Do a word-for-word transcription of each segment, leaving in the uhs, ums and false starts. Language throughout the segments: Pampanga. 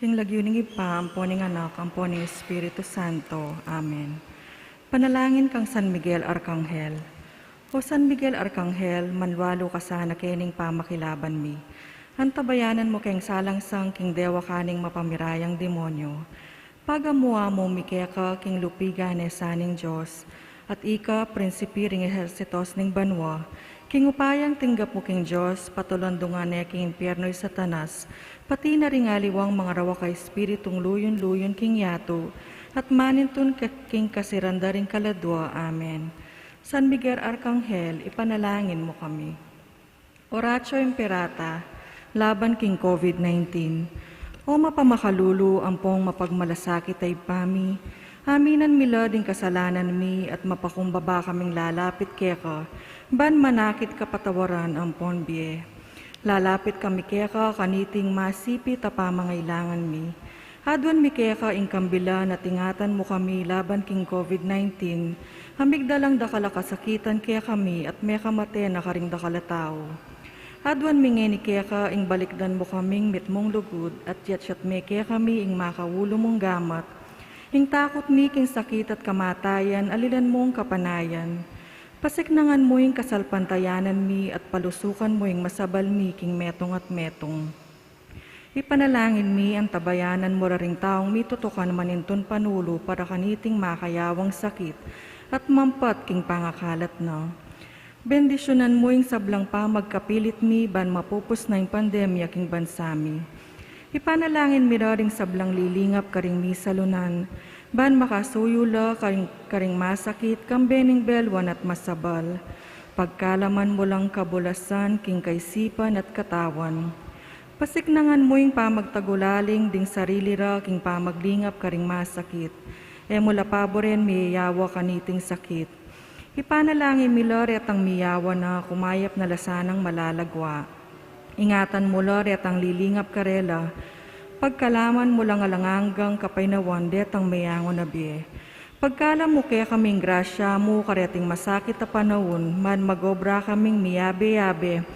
King lagyu ning Ibpa, ampo ning Anak, ampo ning Espiritu Santo. Amen. Panalangin kang San Miguel Arkanghel. O San Miguel Arkanghel, manwalu ka sana kening pamakilaban mi. Antabayanan mu keng salangsang king dewakan ning mapamirayang demonyo. Pagamu-amu mi keka king lupigan nesa ning Dios, at ika, prinsipi ring ehersitos ning banua, king upayang tinggap mu king Dios, patulandungan ne king impierno i Satanas, pati na ring aliwang mangarawak a espiritung luyun-luyun king yatu, at manintun ke-, king kasiran da ring kaladua. Amen. San Miguel Arkanghel, ipanalangin mu kami. Oratio Imperata, laban king COVID nineteen. O mapamakalulu ampong mapagmalasakit a Ibpa mi, aminan mi la ding kasalanan mi at mapakumbaba kaming lalapit keka, ban manakit kapatawaran ampon bie. Lalapit kami keka kaniting masipit a pamangailangan mi. Aduan mi keka ing kambilan at ingatan mu kami laban king COVID nineteen, a migdalang dakal a kasakitan kekami at mekamate na karing dakal a tau. Aduan mi ngeni keka ing balikdan mu kaming mitmung lugud at yatyat me kekami ing makaulu mung gamat. Ing takut mi king sakit at kamatayan, alilan mung kapanayan. Pasiknangan mu ing kasalpantayanan mi at palusukan mu ing masabal mi king metung at metung. Ipanalangin mi, antabayanan mu la ring taung mitutukan manintun panulu para kaniting makayawang sakit at mampat king pangakalat na. Bendisyunan mu ing sablang pamagkapilit mi ban mapupus na ing pandemya king bansa mi. Ipanalangin mi la ring sablang lilingap karing misalunan, ban makasuyu la karing, karing masakit, kambe ning belwan at masabal. Pagkalaman mu lang kabulasan king kaisipan at katawan. Pasiknangan mu ing pamagtagulaling ding sarili ra king pamaglingap karing masakit. E mu la paburen miyayawa kaniting sakit. Ipanalangin mi la retang miyawa na, kumayap na la sanang malalagwa. Ingatan mu la retang lilingap karela. Pagkalaman mu lang alang anggang kapaynawan detang meyangu na bie. Pagkalam mu kekaming grasya mu kareting masakit a panaun, ban magobra kaming miyabe-yabe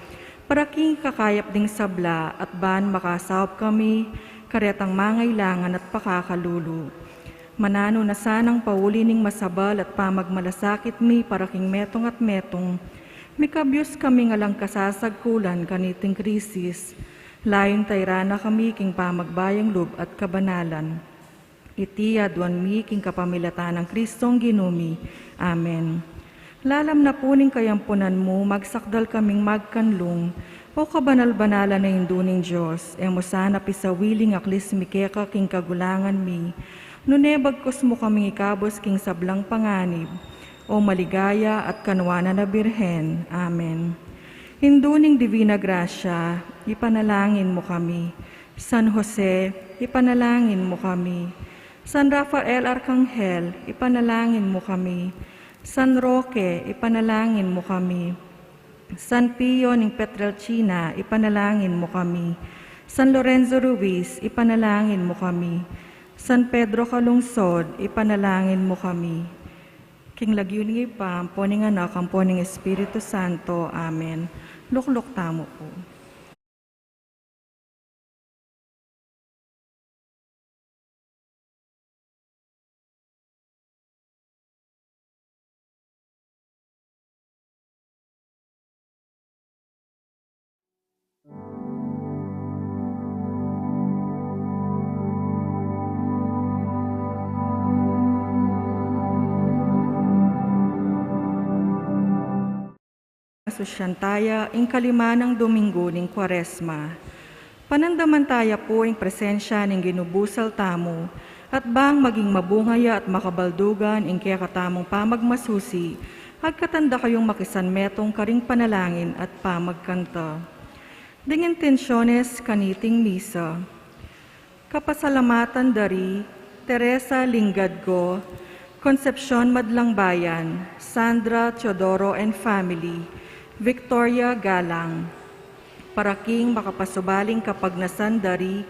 para king kakayap ding sabla, at ban makasaup kami karetang mangailangan at pakakalulu. Mananu na sanang pauli ning masabal at pamagmalasakit mi para king metung at metung, mikabyus kaming alang kasasagkulan kaniting krisis, layun tayran na kami king pamagbayang lub at kabanalan. Iti aduan mi king kapamilatan nang Kristong Ginu mi. Amen. Lalam na pu ning kayampunan mu, magsakdal kaming magkanlung, O kabanal-banalan a Indu ning Dios, e mu sana pisawili ing aklis mi keka king kagulangan mi, nune bagkus mu kaming ikabus king sablang panganib, O maligaya at kanuanan a Birhen. Amen. Indu ning Divina Grasya, ipanalangin mu kami. San Jose, ipanalangin mu kami. San Rafael Arkanghel, ipanalangin mu kami. San Roque, ipanalangin mu kami. San Pio ning Pietrelcina, ipanalangin mu kami. San Lorenzo Ruiz, ipanalangin mu kami. San Pedro Calungsod, ipanalangin mu kami. King lagyu ning Ibpa, ampo ning Anak, ampo ning Espiritu Santo. Amen. Lukluk tamu pu. Susyan taya ing kalima nang Dominggu ning Kuaresma. Panandaman taya pu ing presensya ning Ginu busal tamu, at bang maging mabunga ya at makabaldugan ing kekatamung pamagmasusi, agkatan da kayung makisanmetung karing panalangin at pamagkanta. Ding intensyones kaniting misa. Kapasalamatan da ri Teresa Lingadgo, Concepcion Madlangbayan, Sandra Teodoro and family, Victoria Galang. Para king makapasubaling kapagnasan da ri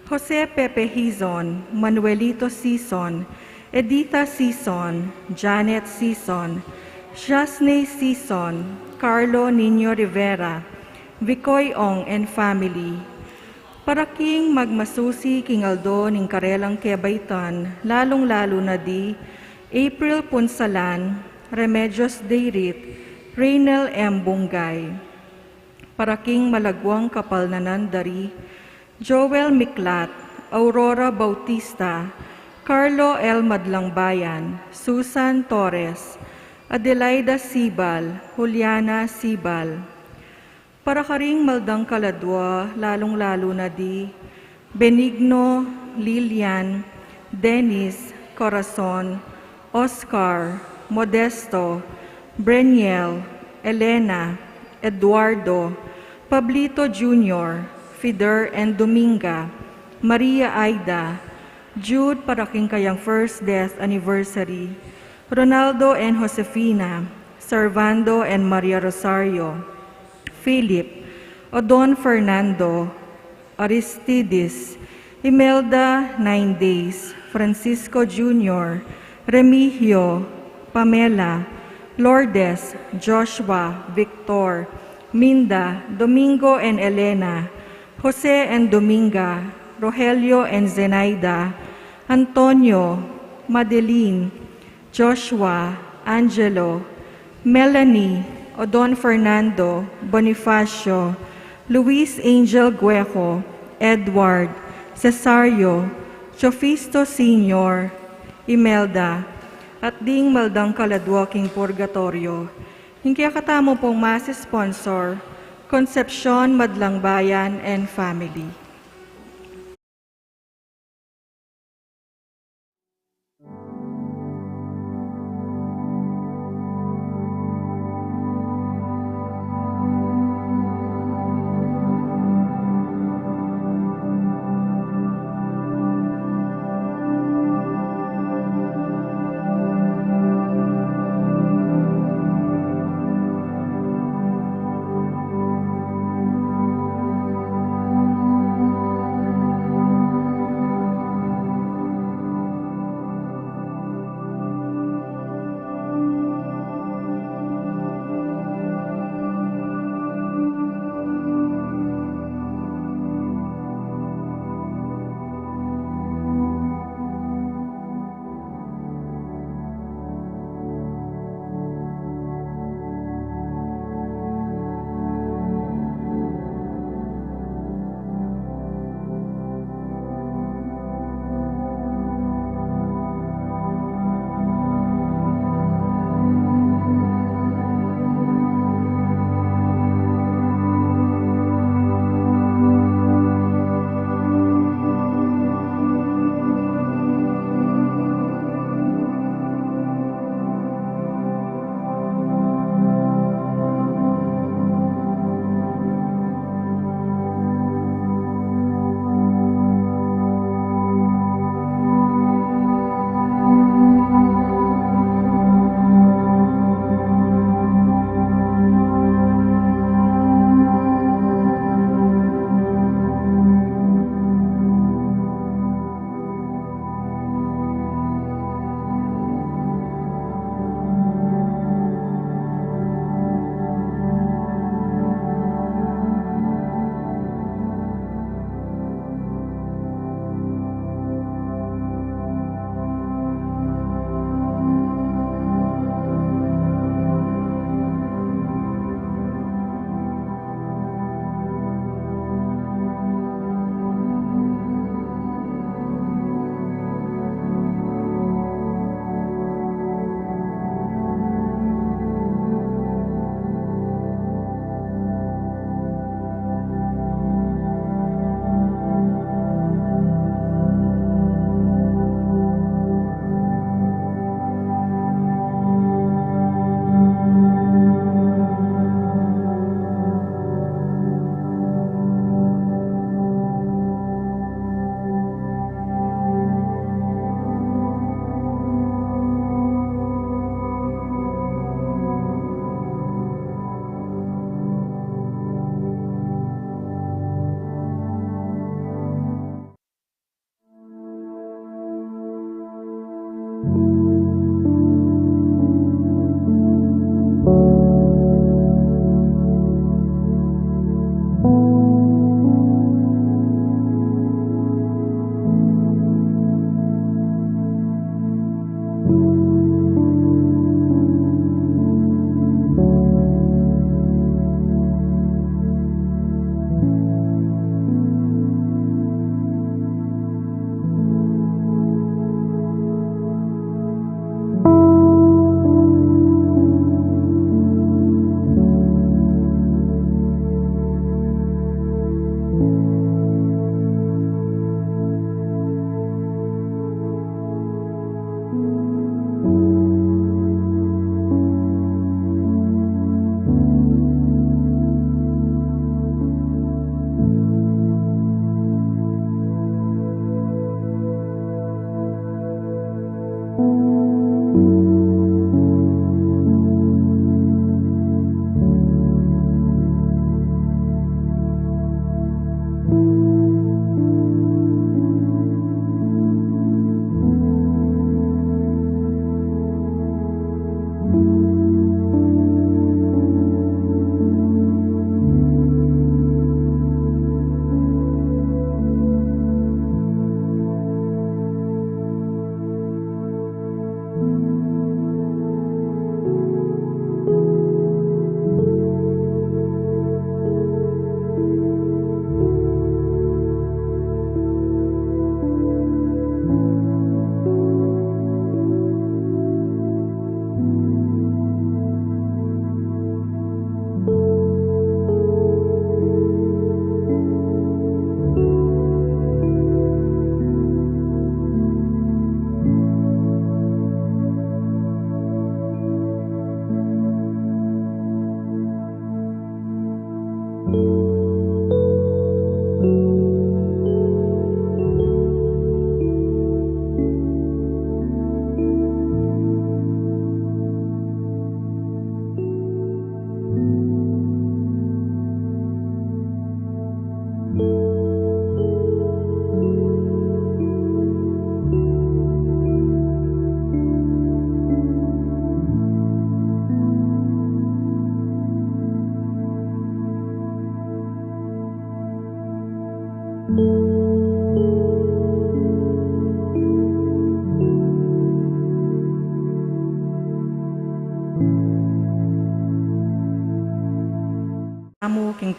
Jose Pepe Hizon, Manuelito Sison, Edita Sison, Janet Sison, Jasne Sison, Carlo Niño Rivera, Vicoy Ong and family. Para king magmasusi king aldo ning karelang kebaitan, lalung-lalu na di April Punsalan, Remedios Deirit, Reynel M. Bungay. Para king malaguang kapalnanan dari Joel Miklat, Aurora Bautista, Carlo L. Madlangbayan, Susan Torres, Adelaida Sibal, Juliana Sibal. Para karing maldang kaladua, lalung-lalu na di Benigno, Lilian, Dennis, Corazon, Oscar, Modesto, Breniel, Elena, Eduardo, Pablito Junior, Fider and Dominga, Maria Aida, Jude para king kayang first death anniversary, Ronaldo and Josefina, Servando and Maria Rosario, Philip, Odon Fernando, Aristides, Imelda, nine days, Francisco Junior, Remigio, Pamela, Lourdes, Joshua, Victor, Minda, Domingo and Elena, Jose and Dominga, Rogelio and Zenaida, Antonio, Madeline, Joshua, Angelo, Melanie, Odon Fernando, Bonifacio, Luis Angel Guejo, Edward, Cesario, Jofisto Senior, Imelda, at ding maldang kaladua king purgatoryo. Ing kekatamu pung mass sponsor, Concepcion Madlangbayan and Family.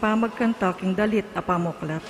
pamagkanta king dalit a pamuklat.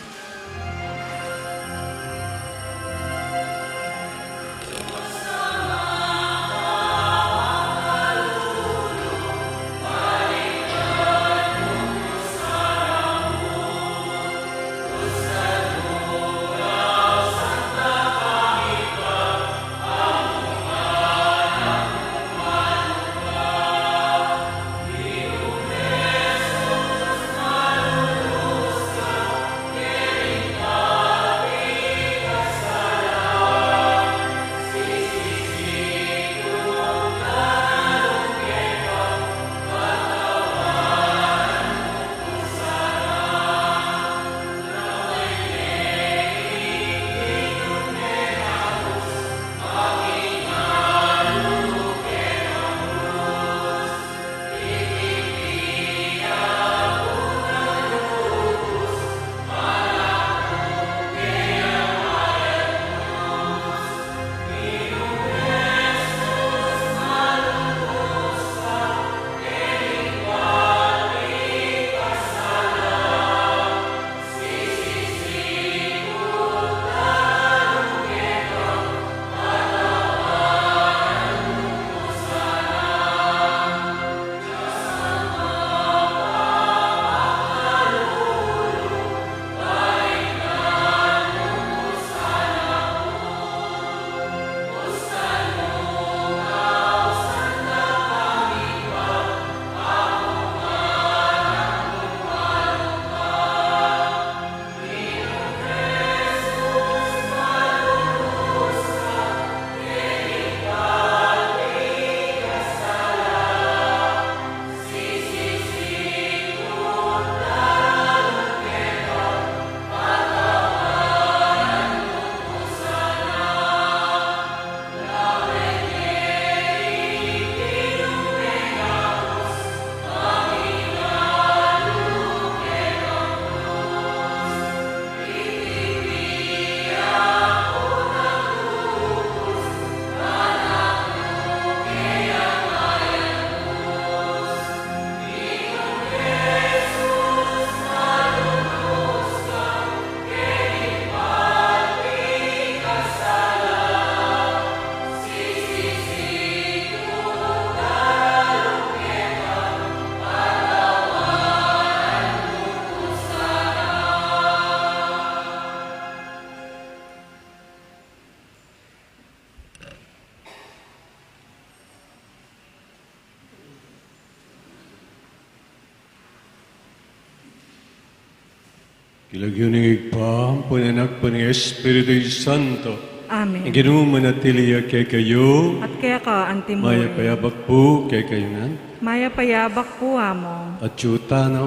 King lagyu ning Ibpa, ampon ning Anak, ampon ning Espiritu Santo. Amen. Ing Ginu manatili ya kekayu. At keka antimurin. Mayap a yabak pu kekayu ngan. Mayap a yabak pu, Among. Atyu tana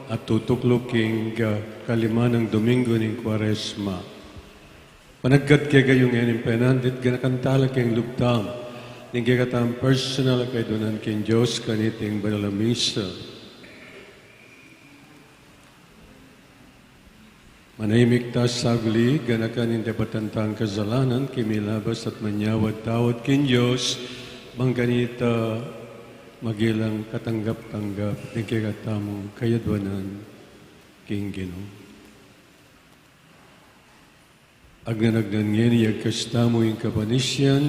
at tutukluk king, ah, kalima nang Domingo ning Kuaresma. Panagkat kekayu ngeni ing penandit, ganakan tala king lub tamu ning kekatamung personal a kayadwanan king Dios kaniting banal a misa. Manahimik ta saguli, ganakan ing dapatan tang kasalanan, king milabas at manyawad tawad king Dios, bang kanita magilang katanggap-tanggap ning kekatamung kayadwanan king Ginu. Agnan-agnan ngeni, agkas tamu ing kapanisian,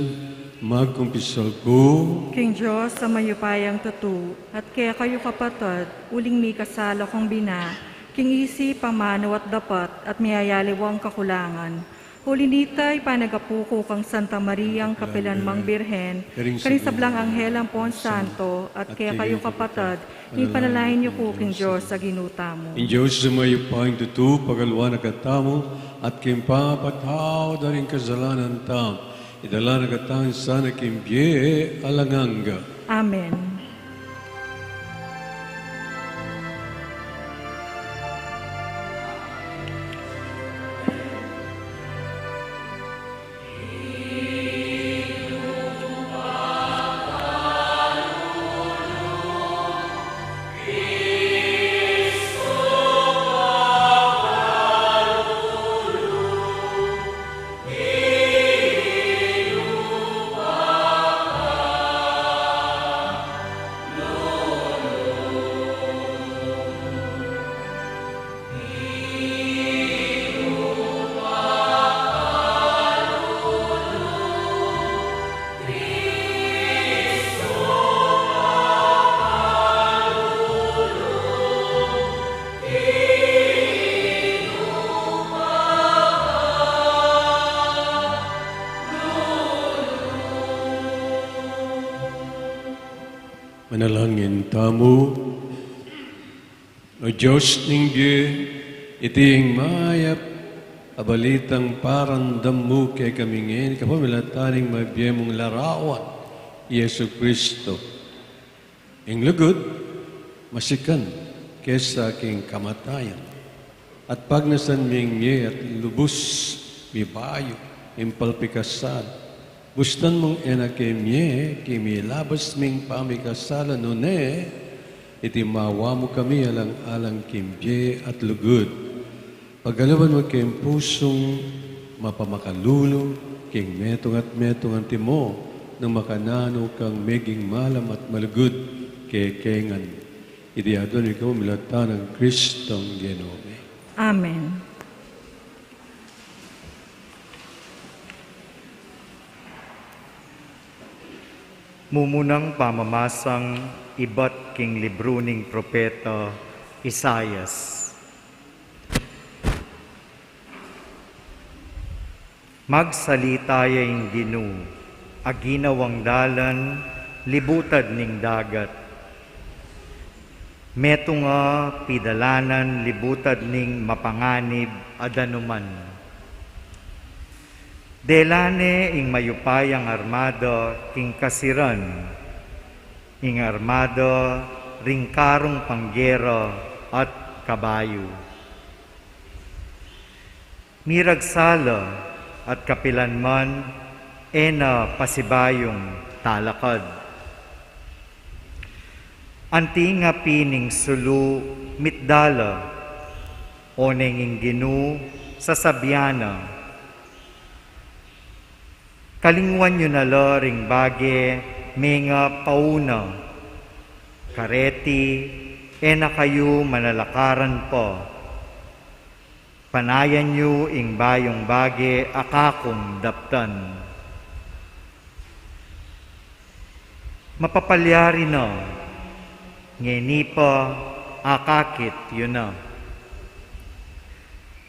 magkumpisal ku king Dios a mayupayang tutu, at kekayu kapatad, uling mikasala kung bina, king isip, amanu at dapat, at miyayaliwang kakulangan. Uli nita, ipanagapu ku kang Santa Mariang kapilan mang Birhen, karing sablang anghel ampon santo, at kekayu kapatad, ipanalangin yu ku king Dios a Ginu tamu. Ing Dios a mayupayang tutu, pagaluan na katamu, at king pamapatawad da ring kasalanan tamu, idala na katamu sana king bie alang angga. Amen. Manalangin tamu. O Dios ning bie, iti ing mayap a balitang paramdam mu kekami ngeni kapamilatan ning mabie mung larawan, Jesucristo. Ing lugud, masikan kesa king kamatayan. At pagnasan ming mie at lubus mibayu ing palpikasal. Bustan mung e na ke mie, king milabas ming pamikasal, nune, iti mawa mu kami alang-alang king bie at lugud. Pagkalooban mu king pusung mapamakalulu, king metung at metung antimo, nung makananu kang meging malam at malugud kekami ngan. Iti aduan mi kapamilatan nang Kristong Ginu mi. Amen. Mumunang pamamasang ibat king libru ning propeta Isaias. Magsalita ya ing Ginu, a ginawang dalan libutad ning dagat. Metung a pidalanan libutad ning mapanganib a danuman. Dela ne ing mayupayang armada king kasiran, ing armada ring karung panggera at kabayu. Miragsa la at kapilan man e na pasibayung talakad. Anti ing api ning sulu mitda la, oneng ing Ginu sasabian na. Kalingwan yu na la ring bage menga pauna, kareti e na kayu manalakaran pa. Panayan yu ing bayung bage a kakung daptan. Mapapalyari na, ngeni pa akakit yu na.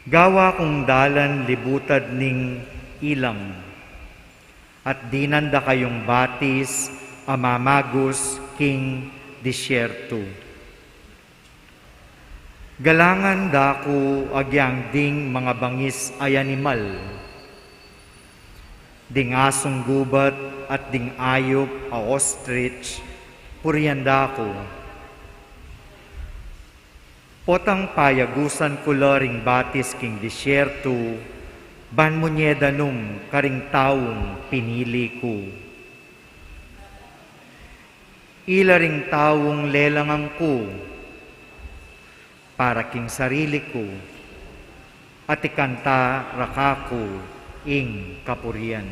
Gawa kung dalan libutad ning ilang, at dinan da kayung batis a mamagus king disyertu. Galangan da ku agyang ding mangabangis a animal. Ding asung gubat at ding ayup a ostrich, purian da ku. Potang payagusan ku la ring batis king disyertu, ban mu nye danum karing taung pinili ku. Ila ring taung lelangan ku para king sarili ku, at ikanta ra kaku ing kapurian.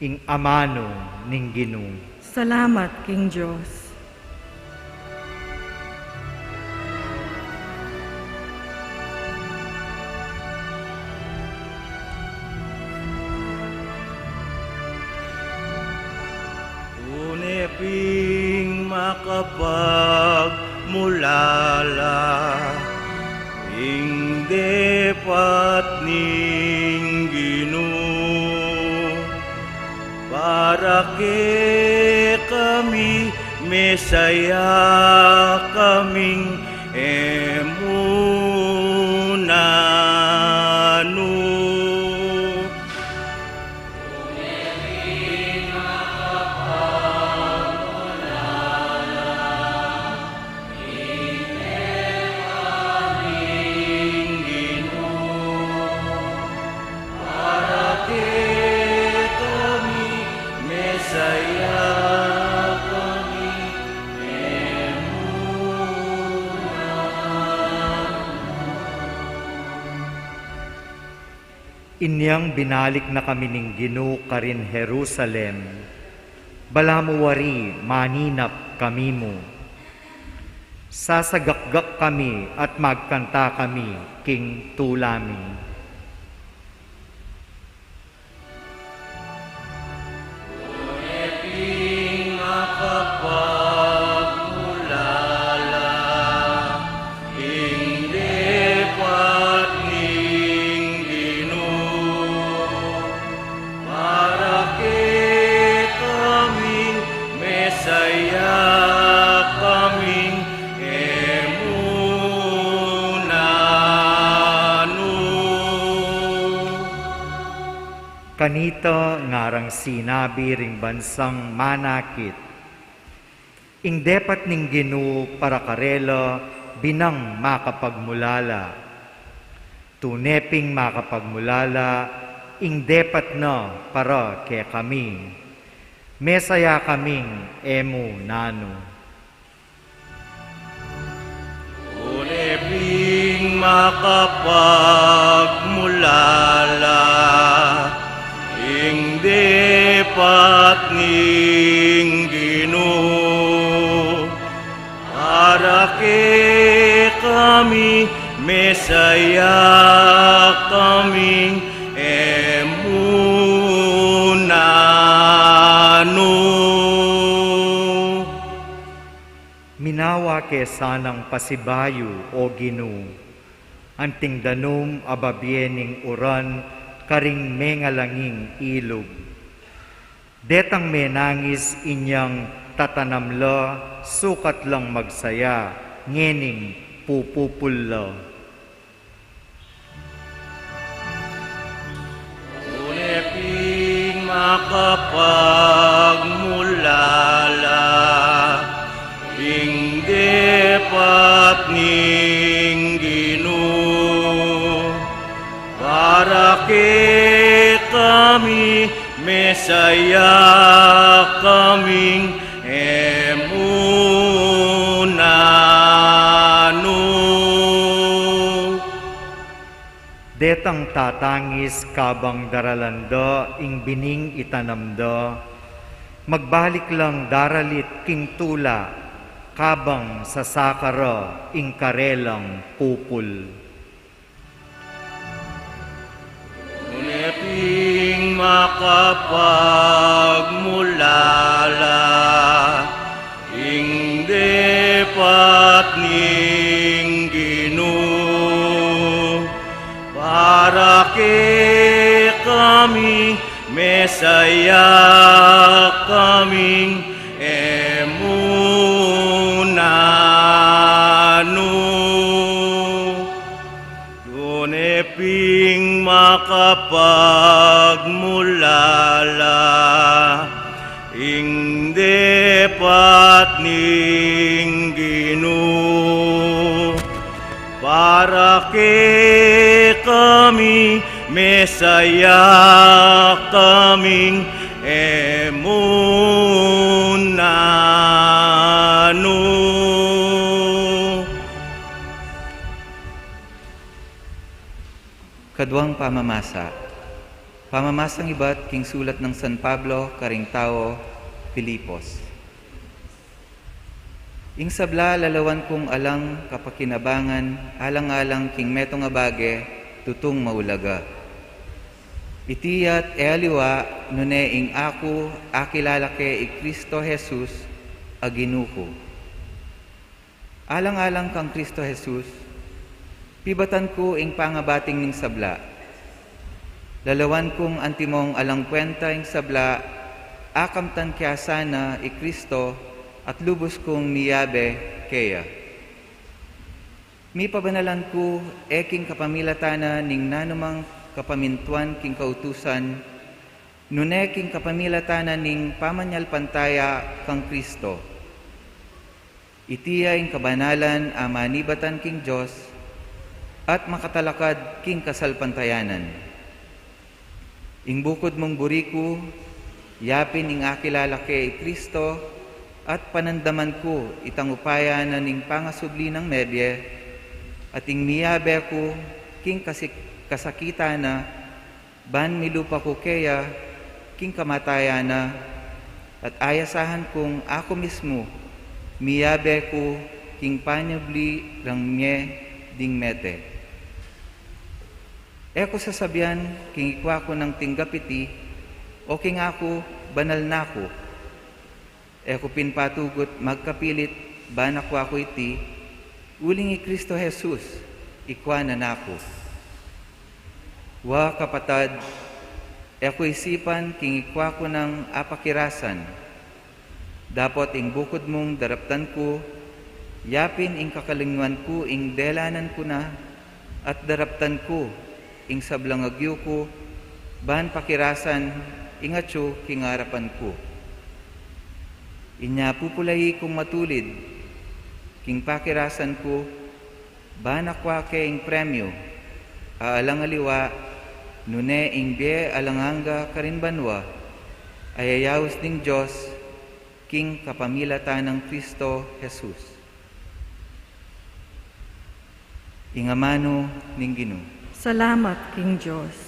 Ing amanu ning Ginu. Salamat king Dios. Tune pin makapagmulala ing depat ning Ginu. Para kekami, mesaya kaming e mu nanu. Inyang binalik na kami ning Ginu karin Jerusalem, balamu wari maninap kami mu. Sasagakgak kami at magkanta kami king tula mi. Kanita ngarang sinabi ring bansang manakit, ing depat ning Ginu para karela binang makapagmulala. Tune ping makapagmulala ing depat na para kekami. Mesaya kaming e mu nanu. Tune ping makapagmulala ing depat ning Ginu para kekami, mesaya kaming e mu nanu. Minawa ke sanang pasibayu, O Ginu, anting danum a babie ning uran karing mengalanging ilug. Detang menangis inyang tatanam la, sukat lang magsaya ngening pupupul la. Tune ping makapagmulala ing depat ning Ginu para kekami, mesaya kaming e mu nanu. Detang tatangis kabang daralan da ing bining itanam da, magbalik lang daralit king tula kabang sasaka ra ing karelang pupul. Tune ping makapagmulala ing depat ning Ginu para kekami, mesaya kaming e mu nanu. Tune ping makapagmulala ing depat ning Ginu para kekami, mesaya kaming e mu nanu. Kaduang pamamasa. Pamamasang ibat king sulat nang San Pablo karing tau Filipos. Ing sabla lalawan kung alang kapakinabangan, alang-alang king metung a bage, tutung maulaga. Iti at e aliwa, nune ing aku akilala ke i Kristo Jesus a Ginu ku. Alang-alang kang Kristo Jesus, pibatan ku ing pangabating ning sabla. Lalawan kung antimong alang kwenta ing sabla, akamtan kya sana i Kristo at lubus kung miyabe keya. Mipabanalan ku e king kapamilatan na ning nanumang kapamintuan king kautusan, nune king kapamilatan na ning pamanyalpantaya kang Kristo. Iti ya ing kabanalan a manibatan king Dios at makatalakad king kasalpantayanan. Ing bukud mung buri ku, yapin ing akilala ke i Kristo at panandaman ku itang upaya na ning pangasubli nang mebie, at ing miyabe ku king kasik-, kasakitan na, ban milupa ku keya king kamatayan na, at ayasahan kung aku mismu miyabe ku king panyubli rang mie ding mete. E ku sasabian king ikwa ku nang tinggap iti, o king aku banal na ku. E ku pin patugut magkapilit ban akwa ku iti, uling i Kristo Jesus ikwa na naku. Wa kapatad, e ku isipan king ikwa ku nang apakirasan, dapot ing bukud mung daraptan ku, yapin ing kakalingwan ku ing delanan ku na, at daraptan ku ing sablang agyu ku, ban pakirasan ing atyu king arapan ku. Inya pupulai kung matulid king pakirasan ku, ban akua ke ing premyu a alang aliwa, nune ing bie alang angga karin banua, a yayaus ning Dios king kapamilatan nang Kristo Jesus. Ing amanu ning Ginu. Salamat king Dios.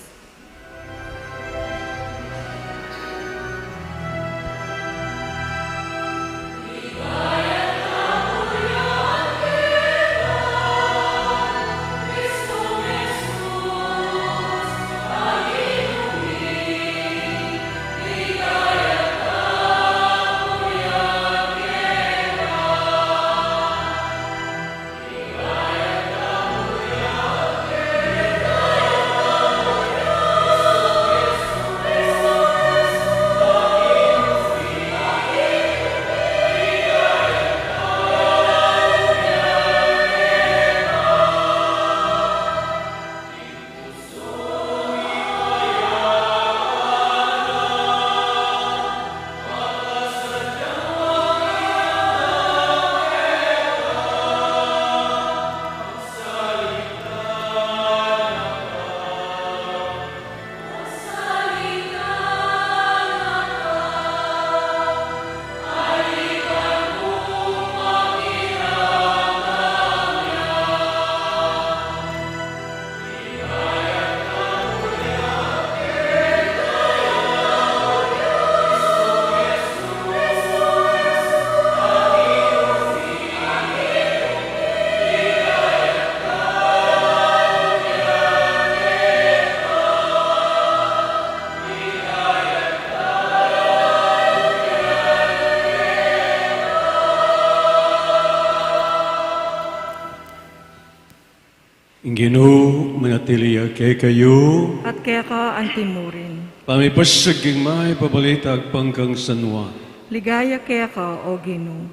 Ing Ginu manatili ya kekayu. At keka antimurin. Pamipasag king mayap a balita agpang kang San Juan. Ligaya keka, O Ginu.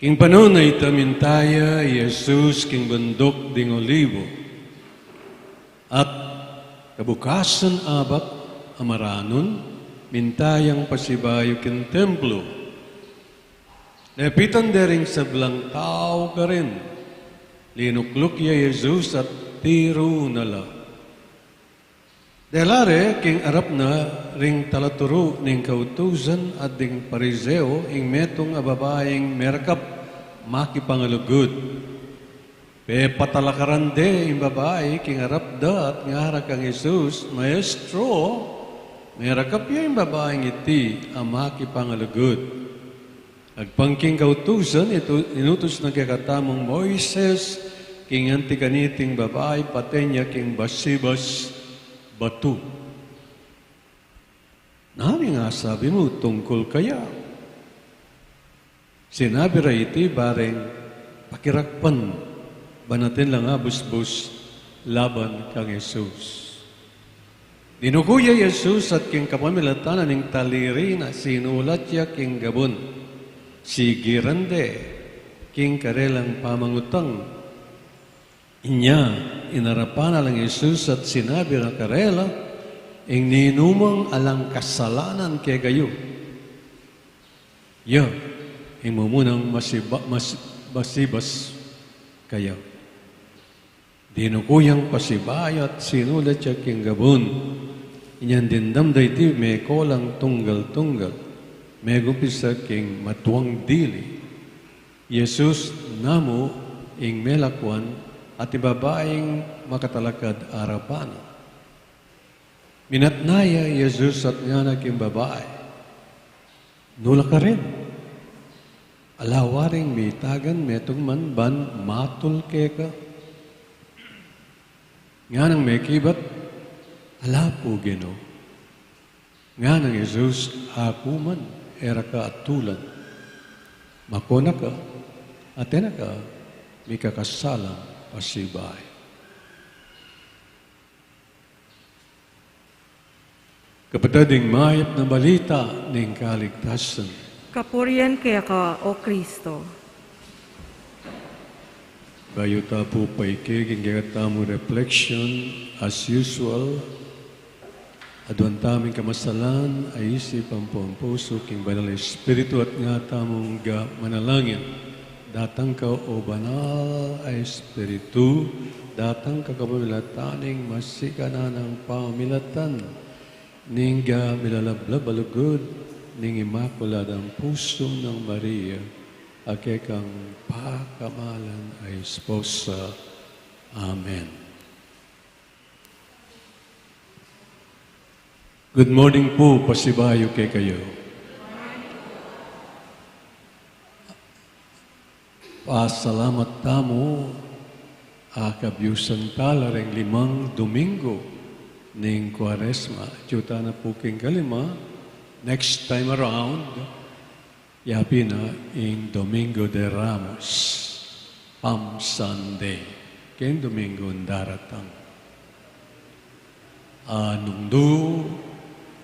King panahun a ita, minta ya i Jesus king bunduk ding Olibo. At kabukasan abat a maranun, minta yang pasibayu king templo. Lepitan de ring sablang tau karin, linukluk ya i Jesus at tiru na la. Dela re king arap na ring talaturu ning kautusan at ding Pariseo ing metung a babaing merakap makipangalugud. Pepatalakaran de ing babai king arap da at ngara kang Jesus, "Maestro, merakap ya ing babaing iti a makipangalugud." Agpang king kautusan, itu-, inutus na kekatamung Moises king anti kaniting babai, paten ya king basibas batu. Nanu ing asabi mu tungkul kaya? Sinabi ra iti bareng pakirakpan, ban atin lang abusbus laban kang Jesus. Dinuku ya i Jesus at king kapamilatan na ning taliri na sinulat ya king gabun. Sigiran de king karelang pamangutang. Inya inarapan na lang i Jesus at sinabi na karela, "Ing ninumang alang kasalanan kekayu, ya ing mumunang masiba-, mas-, basibas kaya." Dinuku yang pasibayu at sinulat ya king gabun. Inyang dimdam da iti, meko lang tunggal-tunggal, megumpisa king matuang dili. Jesus namu ing melakwan at ing babaing makatalakad arapan na. Minatna ya i Jesus at ngana king babai, "Nu la karin? Ala waring mitagan metung man ban matul keka?" Nganang mekibat, "Ala pu, Ginu." Nganang Jesus, "Aku man e ra ka atulan. Mako na ka, at e na ka mikakasalang pasibayu." Kapatad, ing mayap a balita ning kaligtasan. Kapurian keka, O Kristo. Bayu ta pu paikit king kekatamung reflection, as usual, aduan tamu ing kamasalan a isip, ampo ing pusu, king Banal a Espiritu, at nga tamung manalangin. Datang ka, O Banal a Espiritu, datang ka kapamilatan ning masikan a pamilatan ning milalablab a lugud ning Imakuladang Pusu nang Maria, a kekang pakamalan a esposa. Amen. Good morning pu, pasibayu kekayu. Pasalamat tamu a kabyusan tala reng limang Domingo ning Kuaresma. Atyu tana pu king kalima, next time around, yapin na ing Domingo de Ramos, Palm Sunday, king Domingong daratang. A nung nu,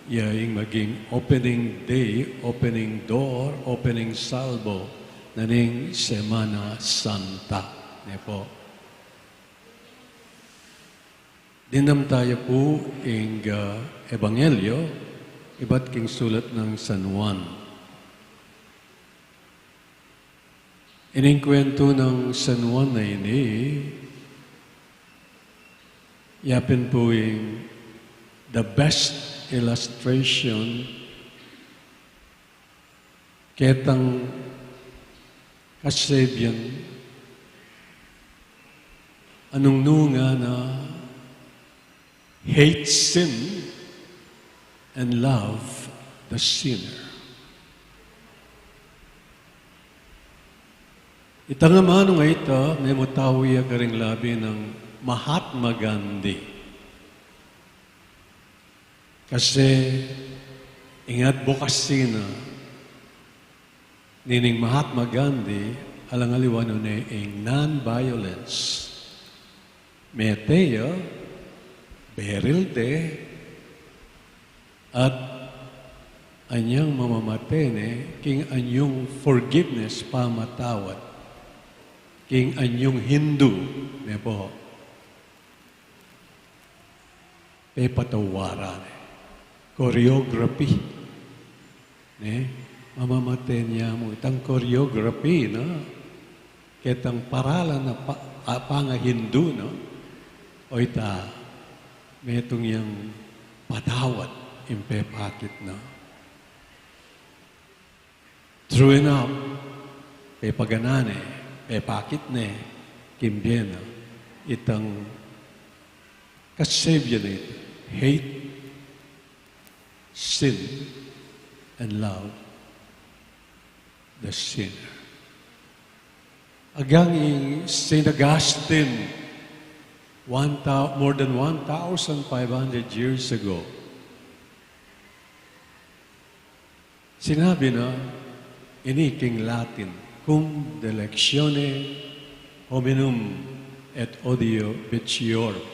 ya ing maging opening day, opening door, opening salvo na ning Semana Santa. Ne pu. Dimdam taya pu ing, ah, Ebanghelyo ibat king sulat nang San Juan. Ining kwentu nang San Juan a ini, yapin pu ing the best illustration ketang kasebian a nung nu ngana hate sin and love the sinner. Itang amanu a ita, memutau ya karing labi nang Mahatma Gandhi. Kasi ing advocacy na nining Mahatma Gandhi, alang aliwa nune ing non-violence. Mete ya, beril de, at anyang mamamate ne, king anyung forgiveness, pamatawad, king anyung Hindu, ne pu. Pepatawaran ne. Choreography. Ne? Mamamate ne mu itang choreography, no? Ketang paralan a pa-, a pangahindu, no? O ita, metung yang patawad ing pepakit na. True enough, pepagana ne, pepakit ne, king bie na, itang kasebian na ita, hate sin and love the sinner. Agyang i Saint Augustine, one thou-, more than one thousand five hundred years ago, sinabi na ini king Latin, "Cum delectione hominum et odio vitiiorum."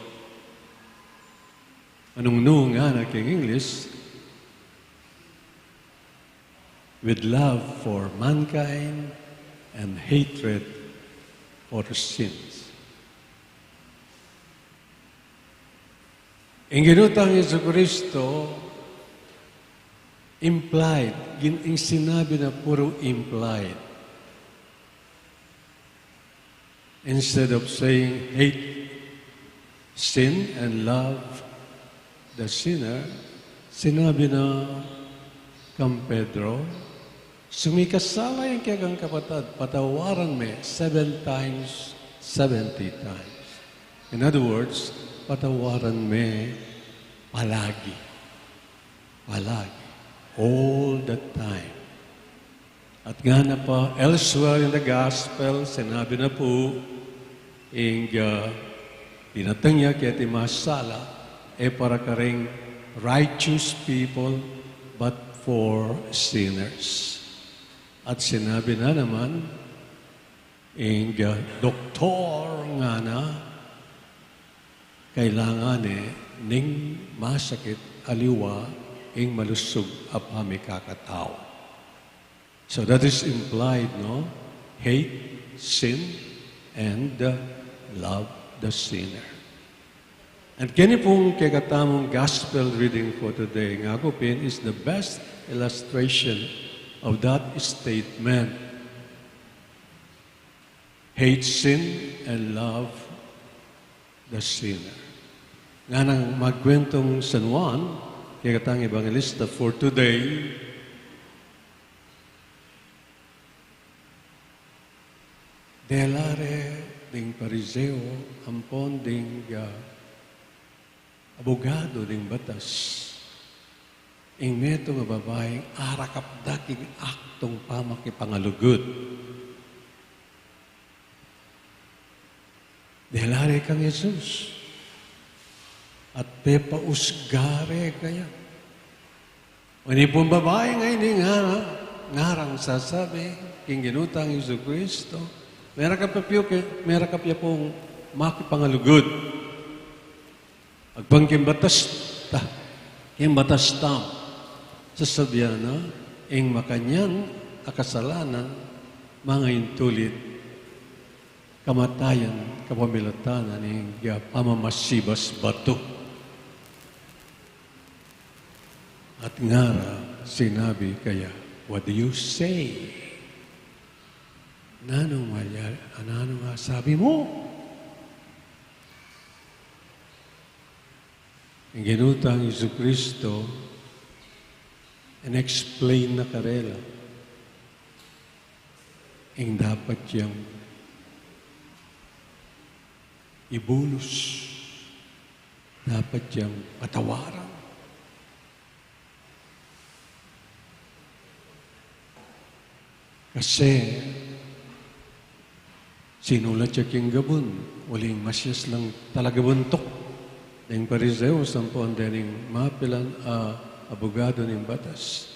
Anung nu ngana king English, "With love for mankind and hatred for sins." Ing Ginu tang Jesucristo, implied, gin-, ing sinabi na puru implied. Instead of saying, "Hate sin and love the sinner," sinabi na kang Pedro, "Sumikasala ing kekang kapatad, patawaran me seven times, seventy times." In other words, patawaran me palagi. Palagi. All the time. At ngana pa, elsewhere in the gospel, sinabi na pu, ing, ah, dinatung ya keti masasala, e para karing righteous people, but for sinners. At sinabi na naman, ing, ah, doktor ngana, kailangan ne ning masakit aliwa ing malusug a pamikakatau. So that is implied, no? Hate sin and, uh, love the sinner. And keni pung kekatamung gospel reading for today, ngaku pin, is the best illustration of that statement. Hate sin and love the sinner. Nganang magkuentung San Juan, kekatang ebanghelista for today, dela re ding Pariseo ampon ding, ah, abogadu ding batas ing metung a babaing arakap da king aktung pamakipangalugud. Dela re kang Jesus at pepausga re kaya. Ini pung babaing a ini ngara, ngarang sasabi king Ginu tang Jesucristo, merakap ya pu ke, merakap ya pung makipangalugud. Agpang king batas ta, king batas ta, sasabian na, ing makanyan a kasalanan, mangaintulit, kamatayan kapamilatan na ning, ah, pamamasibas batu. At ngara sinabi kaya, "What do you say?" Nanung malya-, nanung masabi mu? Ing Ginu tang Jesucristo, in-explain na karela ing dapat yang ibulus, dapat yang patawaran. Kasi sinulat ya king gabun, uling masias lang talaga buntuk deng Pariseo ampon dening mapilan a abogadu ning batas.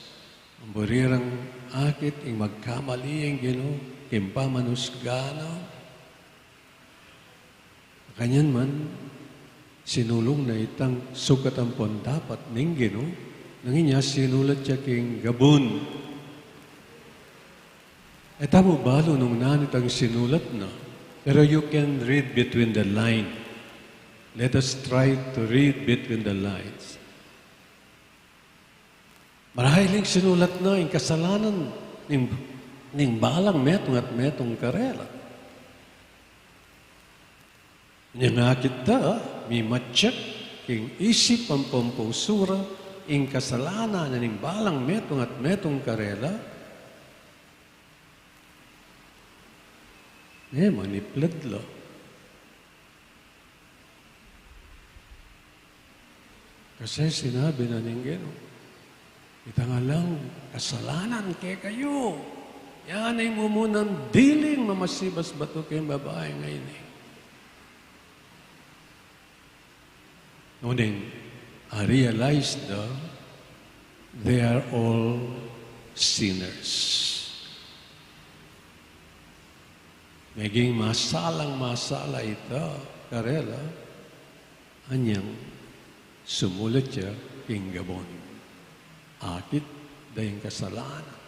Ang burirang akit ing magkamali ing Ginu king pamanusga na. Kanyan man, sinulung na itang sukat ampon dapat ning Ginu, nung inya sinulat ya king gabun. E tamu balu nung nanu itang sinulat na, pero you can read between the line. Let us try to read between the lines. Marahil ing sinulat na ing kasalanan ning, ning balang metung at metung karela. Inya akit da, mimatsek king isip ampon pusu ra ing kasalanan na ning balang metung at metung karela. E, maniplad la. Kasi sinabi na ning Ginu, itang alang kasalanan kekayu, ya ing mumunang diling mamasibas batu keng babaing ini. Ngunit, I realize that they are all sinners. Meging masalang masala ita karela, anyang sumulat ya king gabun. Akit da ing kasalanan.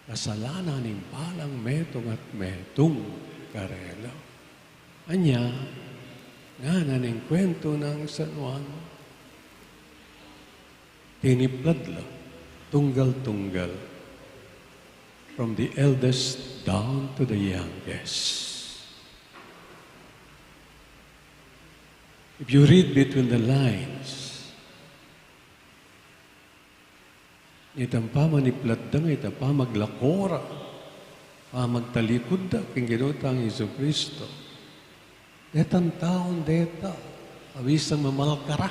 Kasalanan ning balang metung at metung karela. Anya, ngana ning kwentu nang San Juan, tiniplad la, tunggal-tunggal, from the eldest down to the youngest. If you read between the lines, itang pamaniplad da, itang pamaglako ra, pamagtalikud da king Ginu tang Jesucristo. Detang taung deta, a bisang mamalkara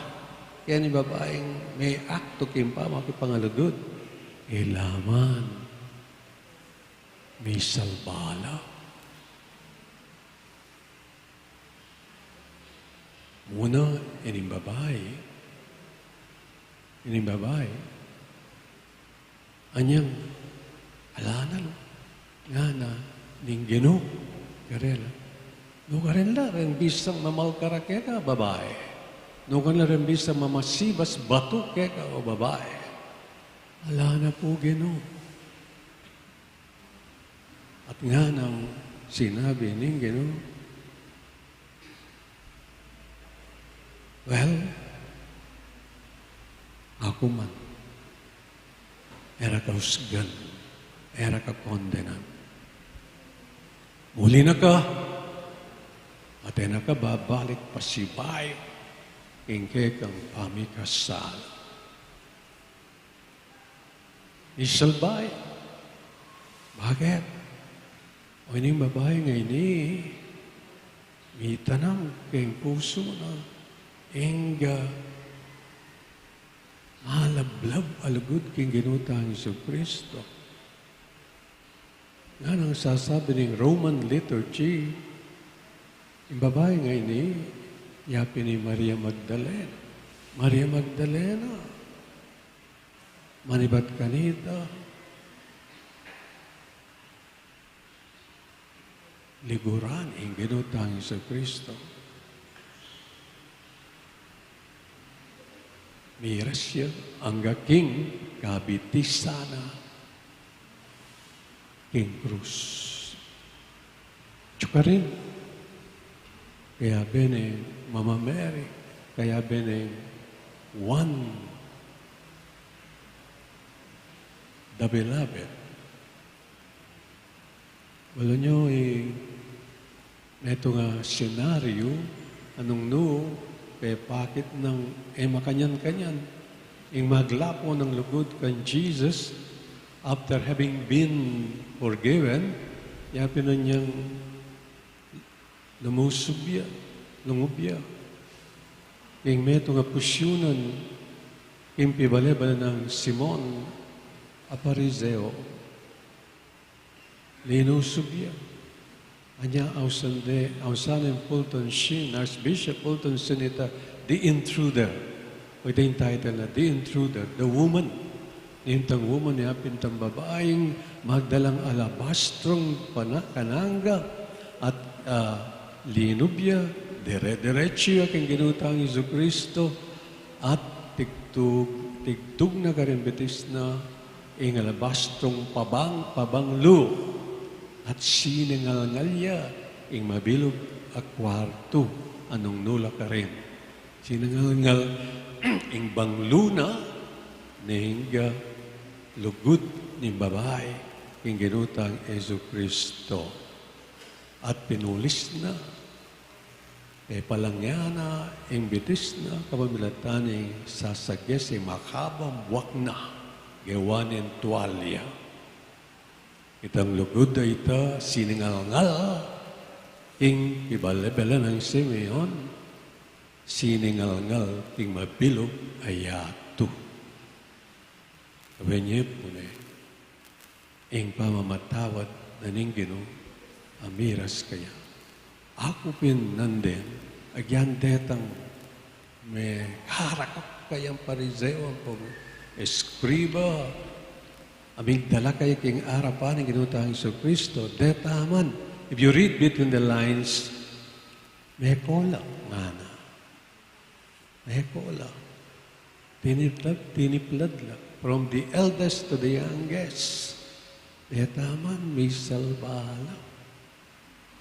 keni babaing meaktu king pamakipangalugud, e la man, misalba la. Muna, ining babai, ining babai, anyang, ala na lu, ngana ning Ginu karela. Nukarin la ring bisang mamalkara keka, babai? Nukarin la ring bisang mamasibas batu keka, o babai? Ala na pu, Ginu. At nganang Sinabi ning Ginu, "Well, aku man, e ra ka usgan, e ra ka kondenan. Muli na ka, at e na ka babalik pasibayu king kekang pamikasala." Misalba ya. Bakit? O, ining babai ngeni, mitanam king pusu na ing malablab a lugud king Ginu tang Jesucristo. Nganang sasabi ning Roman liturgy, ing babai ngeni, ya pin i Maria Magdalena. Maria Magdalena, manibat kanita, liguran ing Ginu tang Jesucristo. Miras ya angga king kabitisan na king krus. Atiu karin, kayabe neng Mama Mary, kayabe neng Juan the Beloved. Balu yu, i metung a senaryo, nung nu, pepakit nang e makanyan-kanyan ing maglapu nang lugud kang Jesus, after having been forgiven, ya pin anyang lumusub ya, lungub ya king metung a pusyunan, king pibale-bale nang Simon a Pariseo. Linusub ya. Anya, ausan de, ausan neng Fulton Sheen, Archbishop Fulton Sheen, ita, The Intruder. O, ita ing title na, The Intruder, The Woman. Nitang woman, ya pin itang babaing magdalang alabastrong pana-, kanangga at, ah, linub ya, dire-diretsu ya king Ginu tang Jesucristo, at tigtug, tigtug na karing bitis na ing alabastrong pabang-, pabanglu, at siningalngal ya ing mabilug a kwartu a nung nu la karin. Siningalngal ing banglu na ning lugud ning babai king Ginu tang Jesucristo. At pinulis na, e, palangyan na ing bitis na kapamilatan ning sasagis ing makabang buak na gewa ning tualya. Itang lugud a ita siningalngal king pibale-bale nang Simeon, siningalngal king mabilug a yatu. Abe ne pu ne, ing pamamatawad na ning Ginu a miras kaya. Aku pin nandin, agyang detang mekarakap kayang Pariseo ampong eskriba, a migdala kaya king arapan ning Ginu tang Jesucristo, deta man, if you read between the lines, meko la, ngana. Meko la. Tiniplad, tiniplad la. From the eldest to the youngest. Deta man, misalba la.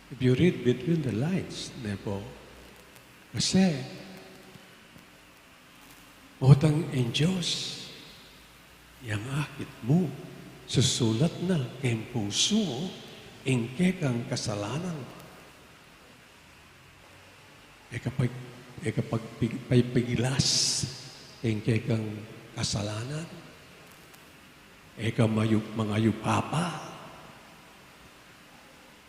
If you read between the lines, ne pu. Kasi, utang ing Dios, yang akit mu, susulat na king pusu mu ing kekang kasalanan. E ka pag-, e ka pagpig-, pagpigilas king kekang kasalanan. E ka mayu-, mangayupapa.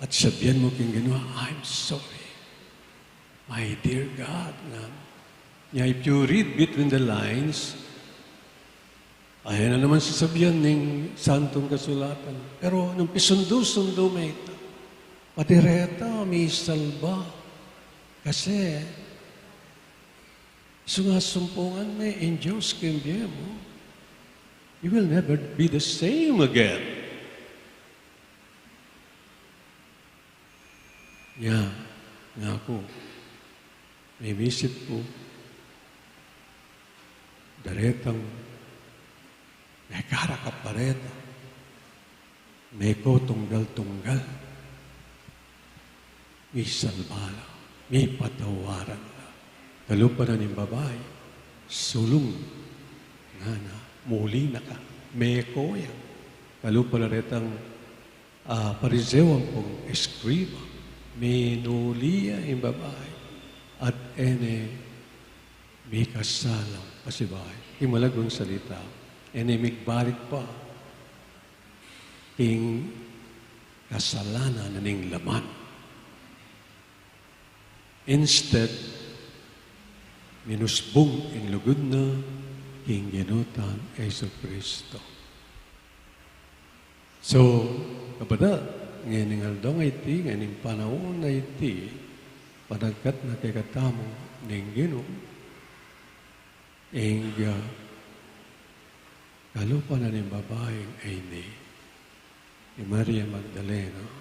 At sabian mu king Ginu, "I'm sorry, my dear God," nga. Nya, if you read between the lines, ayan na naman sasabian ning Santong Kasulatan. Pero nung pisundu-sundu me ita, pati reta misalba. Kasi, sung asumpungan me ing Dios king bie mu, you will never be the same again. Nya, ngaku, mimisit ku, daretang mekarakap pa reta, meko tunggal-tunggal. Misalba la, mipatawaran la. Kalupa na ning babai, sulung, ngana, muli na ka, meko ya. Kalupa la retang, ah, Pariseo ampong eskriba, minuli ya ing babai, at e ne mikasalang pasibayu. Ing malagwang salita, e ne migbalik pa king kasalanan na ning laman. Instead, minusbung ing lugud na king Ginu tang Jesucristo. So, kapatad, ngening aldo a iti, ngening panaun a iti, panagkat na kekatamu ning Ginu, ing, ah, kalupa na ning babaing ini, i Maria Magdalena,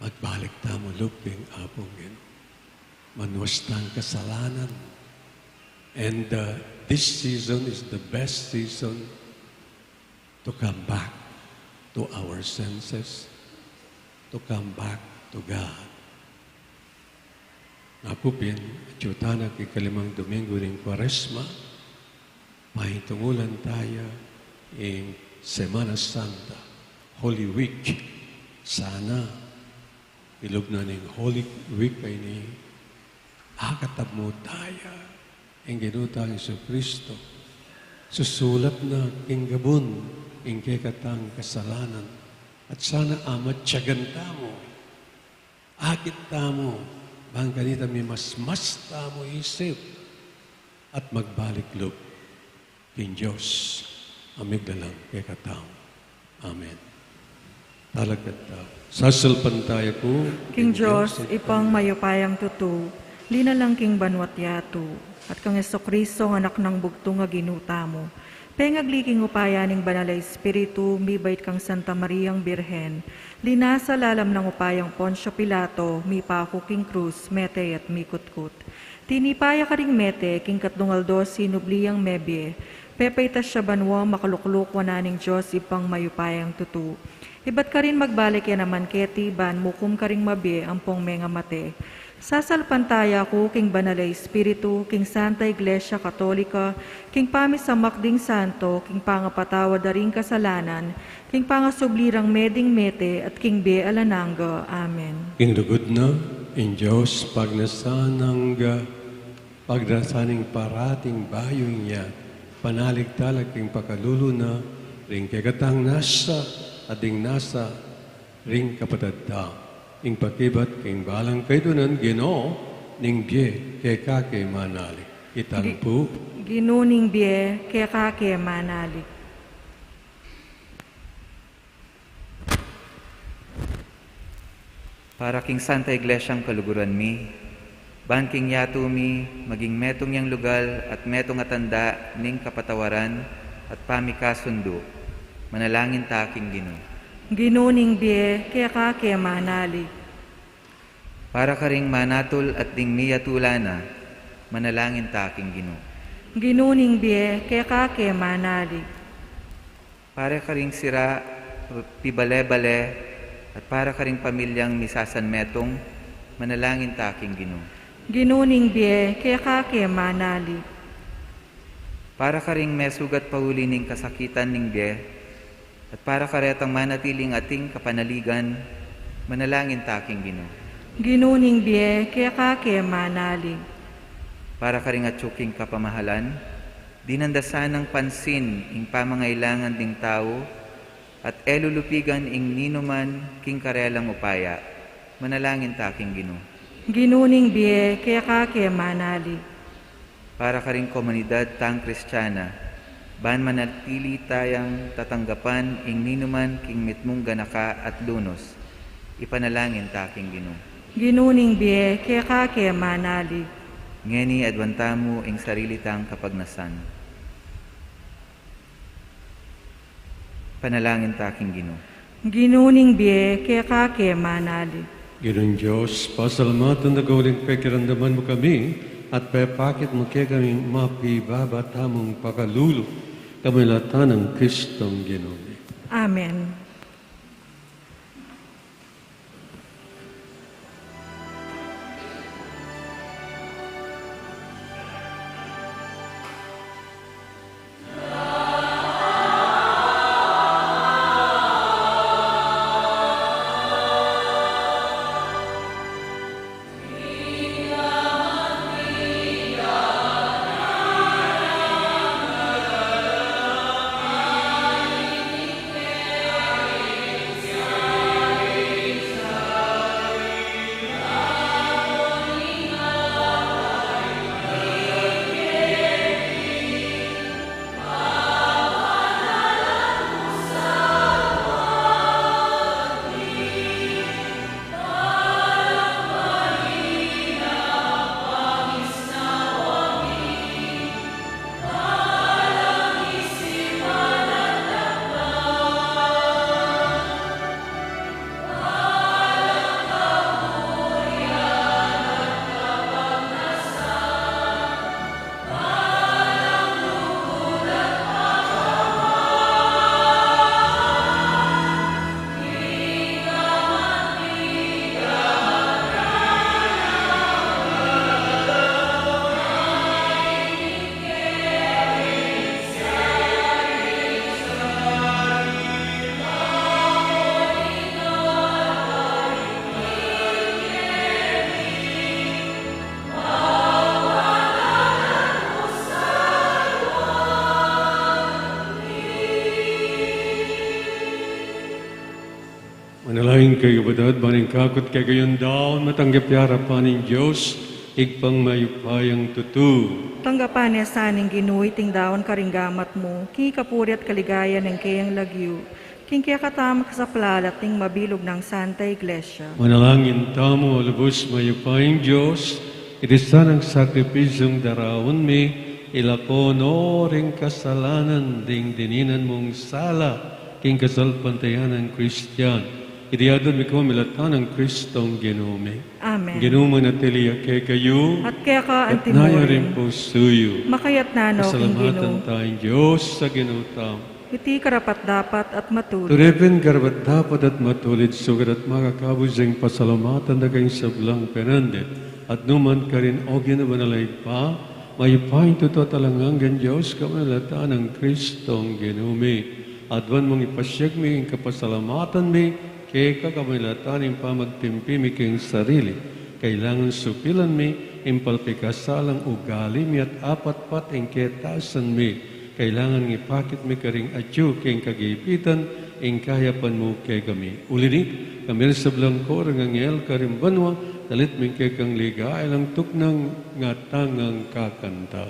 magbalik tamu lub king Apung Ginu. Manuas tang kasalanan. And, uh, this season is the best season to come back to our senses, to come back to God. Aku pin, atyu tana king kalimang Domingo ning Kuaresma, pakitungulan taya ing Semana Santa, Holy Week. Sana, ilub na ning Holy Week a ini, akatab mu taya ing Ginu tang Jesucristo. Susulat na king gabun ing kekatang kasalanan. At sana amatyagan tamu, akit tamu, bang kanita mimasmas tamu isip at magbalik lub king Dios a miglalang kekatamu. Amen. Talakad tamu. Sasalpantaya ku king Dios, Ibpang mayupayang tutu, linalang king banua't yatu, at kang Jesucristo, Anak nang bugtung a Ginu tamu, pengagli king upaya ning Banal a Espiritu, mibait kang Santa Mariang Birhen, linasa lalam nang upayang Poncio Pilato, mipaku king krus, mete at mikutkut. Tinipa ya karing mete, king katlung aldo sinubli yang mebie, pepaitas ya banua, makalukluk wanan ning Dios Ibpang mayupayang tutu. Ibat karin magbalik ya naman keti ban mukum karing mabie ampong mengamate. Sasalpantaya ku king Banal a Espiritu, king Santa Iglesia Katolika, king pamisamak ding santo, king pangapatawad da ring kasalanan, king pangasubli rang meding mete, at king bie alang angga. Amen. King lugud na ing Dios pagnasan angga, pagnasan ing parating bayu ing ya, panalig tala king pakalulu na, ring kekatang nasa, at ding nasa ring kapatad da, ing pakibat king balang kaydunan, Ginu ning bie, keka ke manalig. Itang Gi-, pu. Ginu ning bie, keka ke manalig. Para king Santa Iglesiang kaluguran mi, ban king yatu mi, maging metung yang lugal at metung a tanda ning kapatawaran at pamikasundu, manalangin ta king Ginu. Ginu ning bie, keka ke manalig. Para karing manatul at ding miyatula na, manalangin ta king Ginu. Ginu ning bie, keka ke manalig. Para karing sira, pibale-bale, at para karing pamilyang misasanmetung, manalangin ta king Ginu. Ginu ning bie, keka ke manalig. Para karing mesugat pauli ning kasakitan ning bie, at para karetang manatiling ating kapanaligan, manalangin ta king Ginu. Ginu ning bie, keka ke manalig. Para karing atyu king kapamahalan, dinan da sanang pansin ing pamangailangan ding tau, at e lulupigan ing ninuman king karelang upaya, manalangin ta king Ginu. Ginu ning bie, keka ke manalig. Para karing komunidad tang Kristiana, ban manatili tayang tatanggapan ing ninuman king mitmung ganaka at lunus, ipanalangin ta king Ginu. Ginu ning bie, keka ke manalig. Ngeni aduan tamu ing sarili tang kapagnasan. Panalangin ta king Ginu. Ginu ning bie, keka ke manalig. Ginung Dios, pasalamatan da uling pekiramdaman mu kami, at pepakit mu kekami mapibaba tamung pakalulu, kapamilatan nang Kristong Ginu mi. Amen. Ing kekayu, kapatad, ban ing kakut kekayu daun matanggap ya king arapan ning Dios, Ibpang mayupayang tutu. Tanggapan na sa ning Ginu iting daun karing gamat mu, king kapurian at kaligayan ning kayang lagyu, king kekatamung kasaplalan at ning mabilug nang Santa Iglesia. Manalangin tamu. O lubus mayupayang Dios, iti sanang sakripisyung daraun mi, ilako no ring kasalanan ding dininan mung sala king kasalpantayanan Kristiyan. Iti adwan mi kamilatan nang Kristong Ginu mi. Amen. Ginu manatili ya kekayu. At keka anti mu rin. At naya rin pusu yu. Makayatna no king Ginu. Pasalamatan taya ing Dios a Ginu tamu. Iti karapat-dapat at matulid. Tune pin karapat-dapat at matulid, sukat at makakabus ing pasalamatan da ka king sablang penandit at nu man karin, o Ginu banal a Ibpa, mayupayang tutu at alang anggang Dios, kamilatan nang Kristong Ginu mi. Adwan mung ipasyag mi ing kapasalamatan mi keka, kamilatan ning pamagtimpi mi king sarili. Kailangan supilan mi ing palpikasalang ugali mi at apatpat ing ketasan mi. Kailangan ipakit mi karing atyu king kagipitan ing kayapan mu kekami. Uli na, kambe ring sablang koro ning anghel karin banua, dalit mi keka ing ligaya alang tuknang ngatang a kakanta.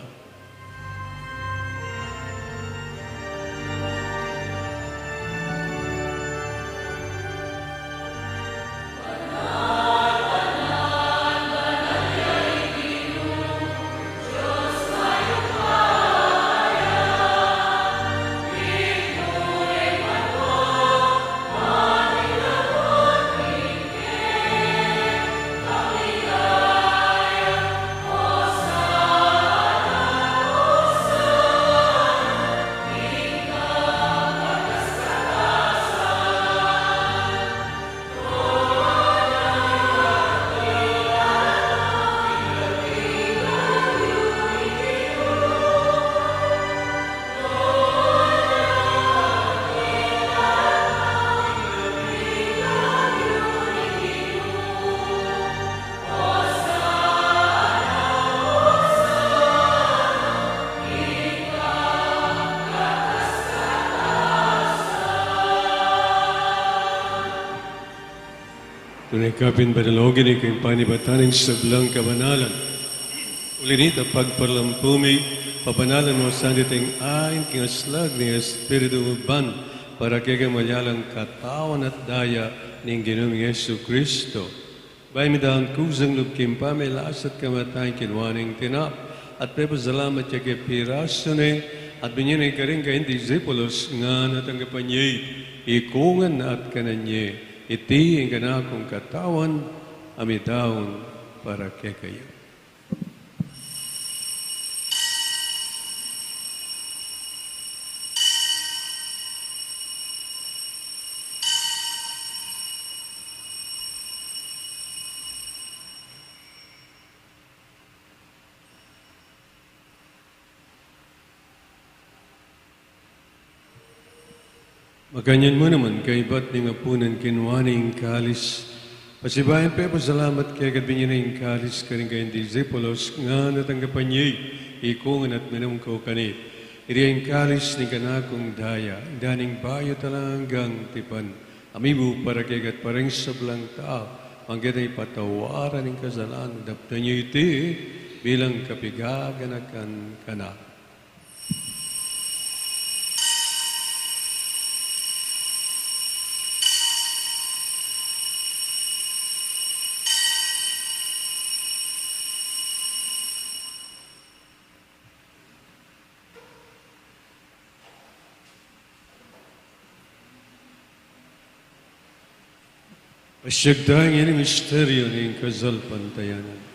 Tune kapin banal, o Ginu, ing panibatan ning sablang kabanalan. Uli na nita, pagparalampu mi, pabanalan mu sa king ain, king aslag ning Espiritu mu ban, para kekami maging katawan at daya ning Ginu ming Jesucristo. Bayu mi daun kusang lub king pamagkasakit at kamatayan, kinua ne ing tinapa, at pepasalamat ya keka, pirasu ne, at binie ne karing kayang disipulos, ngana, tanggapan ye iti, ikongan at kanan ye. Iti ing kanakung katawan, a midaun para kekayu. Makanyan mu naman, kaybat ning apunan, kinua ne ing kalis, pasibayu yang pepasalamat keka, binie ne ing kalis karing kayang disipulos, ngana, tanggapan ye iti, ikongan at minum kayu kaniti. Iti ing kalis ning kanakung daya, daya ning bayu at alang anggang tipan, a mibubud para kekayu at para king sablang tau, para king patawaran ning kasalanan. Daptan ye iti bilang kapaganakan kanaku. Pasyag taya ing misteryu ning kasalpantayanan.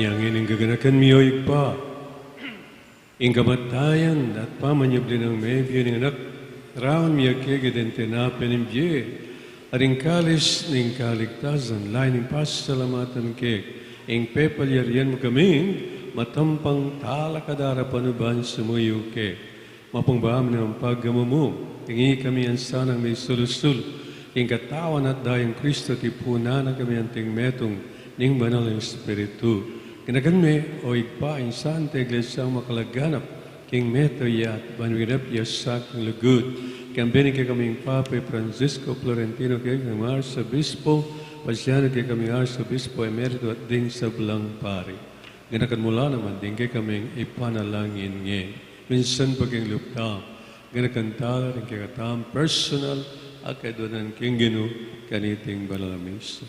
Ngeni gaganakan mi, o Ibpa, ing kamatayan at pamanyubli nang mebie ning Anak, raun mi keka ding tinape ning bie at ing kalis ning kaligtasan, lalu ning pasalamatan ke ing pepalyarian mu kaming matampang talakad arapan mu ban sumuyu ke. Mapungba mi ning pagamu mu, tingi kami ngan sanang misulu-sulu king katawan at dayang Kristo, tipunan na kami anting metung ning Banal a Espiritu. Ganakan me, o Ibpa, ing Santa Iglesia makalaganap king metung ya at ban minap ya sa king lugud. Kambe ning kekaming Papa Francisco, Florentino, kekaming Arsobispo, Pasiano, kekaming Arsobispo Emerito at ding sablang pari. Ganakan mu la naman ding kekaming ipanalangin nge. Minsan pa king lub ta, ganakan tala ding kekatamung personal a kaduanan king Ginu kaniting banal a misa.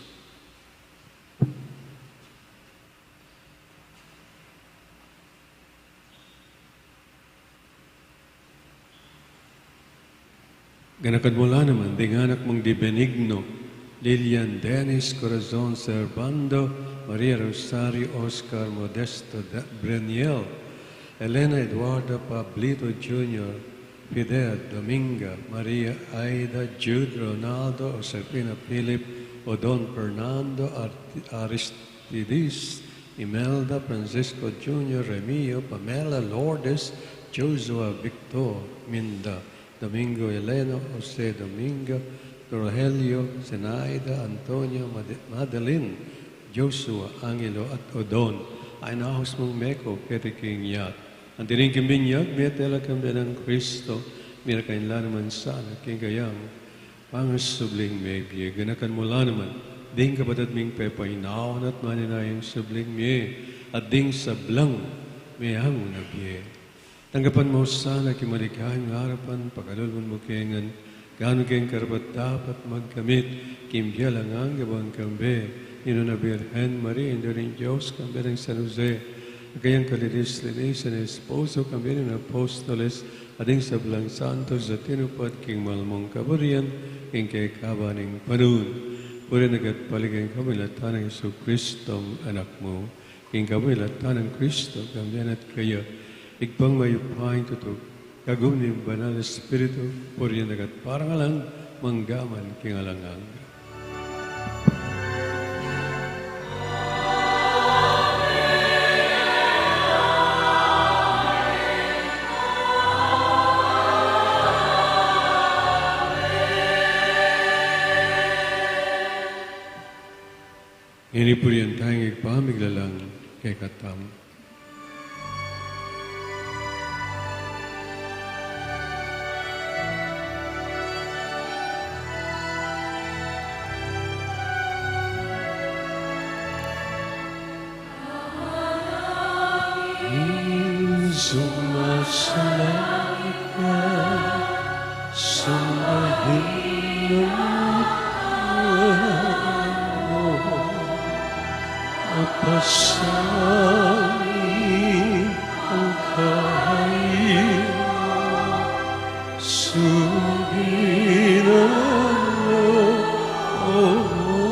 Ganakan mu la naman ding anak mung di Benigno, Lilian, Dennis, Corazon, Servando, Maria Rosario, Oscar, Modesto, Da-, Breniel, Elena, Eduardo, Pablito Junior, Fidel, Dominga, Maria, Aida, Jude, Ronaldo, Josefina, Philip, Odon, Fernando, Arti-, Arist-, Tidis, Imelda, Francisco Junior, Remio, Pamela, Lourdes, Joshua, Victor, Minda, Domingo, Elena, Jose, Dominga, Rogelio, Zenaida, Antonio, Made-, Madeline, Joshua, Angelo, at Odon. Ay na hos mung meko, keti king yat. Anti ning king binyag, mete la kambe nang Kristo, mira kain la naman sana king kayang pangasubling mebie. Ganakan mu la naman ding kapatad ming pepainawa at manenaya king subling mie, at ding sablang meangu na bie. Tanggapan mu sana king maligayang arapan, pakalulwan mu ke ngan, ganu keng karapat-dapat magkamit king bie alang angga ban kambe ning Nuan a Birhen Maria, Indu ning Dios, kambe nang San Jose, a kayang kalinis-linisan a esposo, kambe ning apostoles, at ding sablang santos a tinupad king mal mung kaburian king kekaban ning panaun. Purian da ka at paligayan ka king kapilan nang Jesucristong Anak mu. King kapilan nang Kristo, kambe na at kaya, Ibpang mayupayang tutu, kagum ning Banal a Espiritu, purian da ka at parangalan, mangga man king alang angga. Ngeni purian taya ing pamiglalang kekatamu. Sumasalangit ka, sambahin namin ka, mapasabi ang kaharian mo, sundin ang loob mo,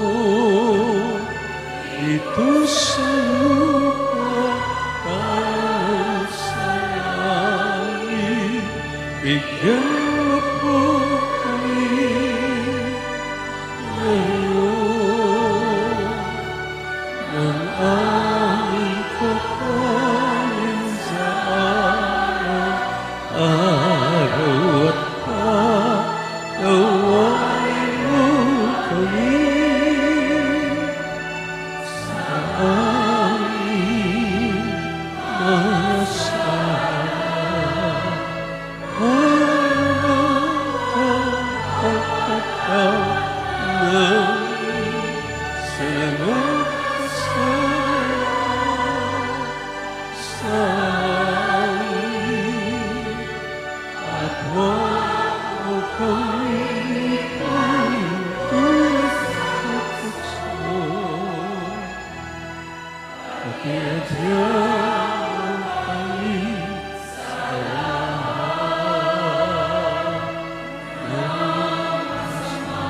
dito sa lupa, alang sa langit. Bigyan mo po kami ngayon ng aming kakanin sa araw-araw at patawad mo kami sa aming mga sala, alang ang pagpatawad namin sa mga makasala sa amin. At huwag mo kaming ipagkaloob sa tukso, kundi adyang mo kami sa lahat ng masama.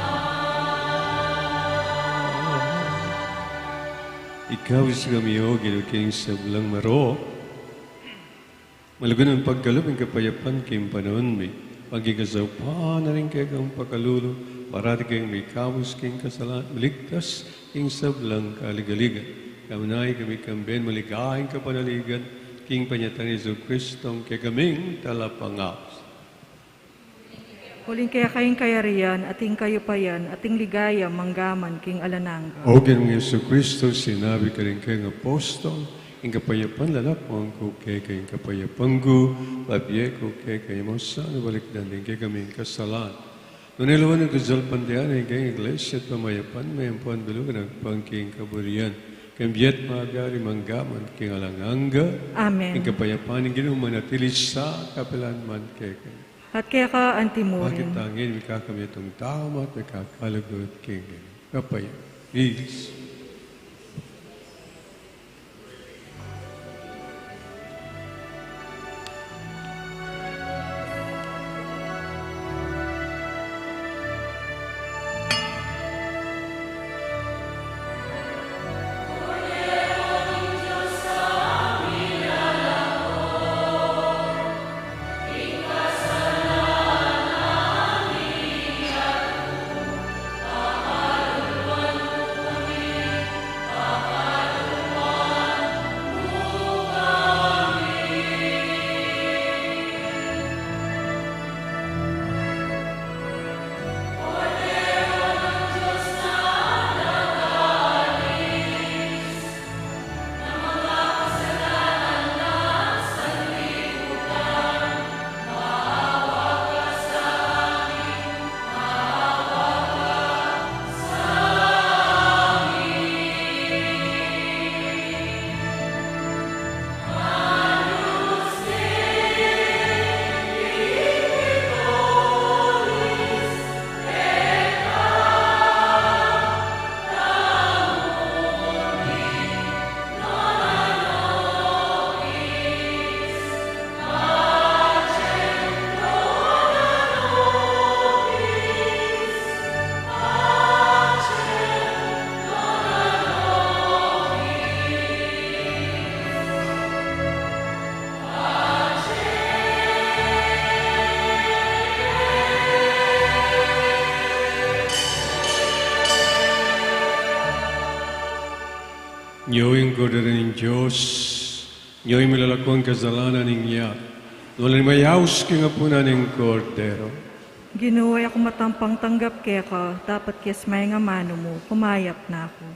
Ikabus kami, O Ginu, king sablang marok. Malugud nang pagkalub ing kapayapan king panaun mi. Pangkikasaupan na ring kekang pakalulu, parati keng mikabus king kasalan, maligtas king sablang kaligaligan. Kambe na ikami kambe maligaya king kapanaligan, king panyatang Jesu Kristo, kekaming talapangabus. Uling keka ing kayarian, at ing kayupayan, at ing ligaya, mangga man king alang angga. O Ginu Jesucristo, sinabi mu karing kekang apostol, ing kapayapan lalakwan ku kekayu, ing kapayapan ku babie ku kekayu, e mu sana balikdan ding kekaming kasalan. Nune lawan ing kasalpantayanan ning kekang iglesia at pamayapan, mayap man bilug agpang king kaburian, king bie at magari, mangga man king alang angga. Amen. Ing kapayapan ning Ginu manatili sa kapilan man kekayu. At keka antimurin. Bakit tangin, mikakamit ing tama at mikakalugud king kapayapaan. Peace. Nyo ing Kordero ning Dios, nyo ing milalakuang kasalanan ning yatu. Nuan la ring mayaus king apunan ning Kordero. Ginu, e ku matampang tanggap keka, dapot kaybat ing amanu mu, kumayap na ku.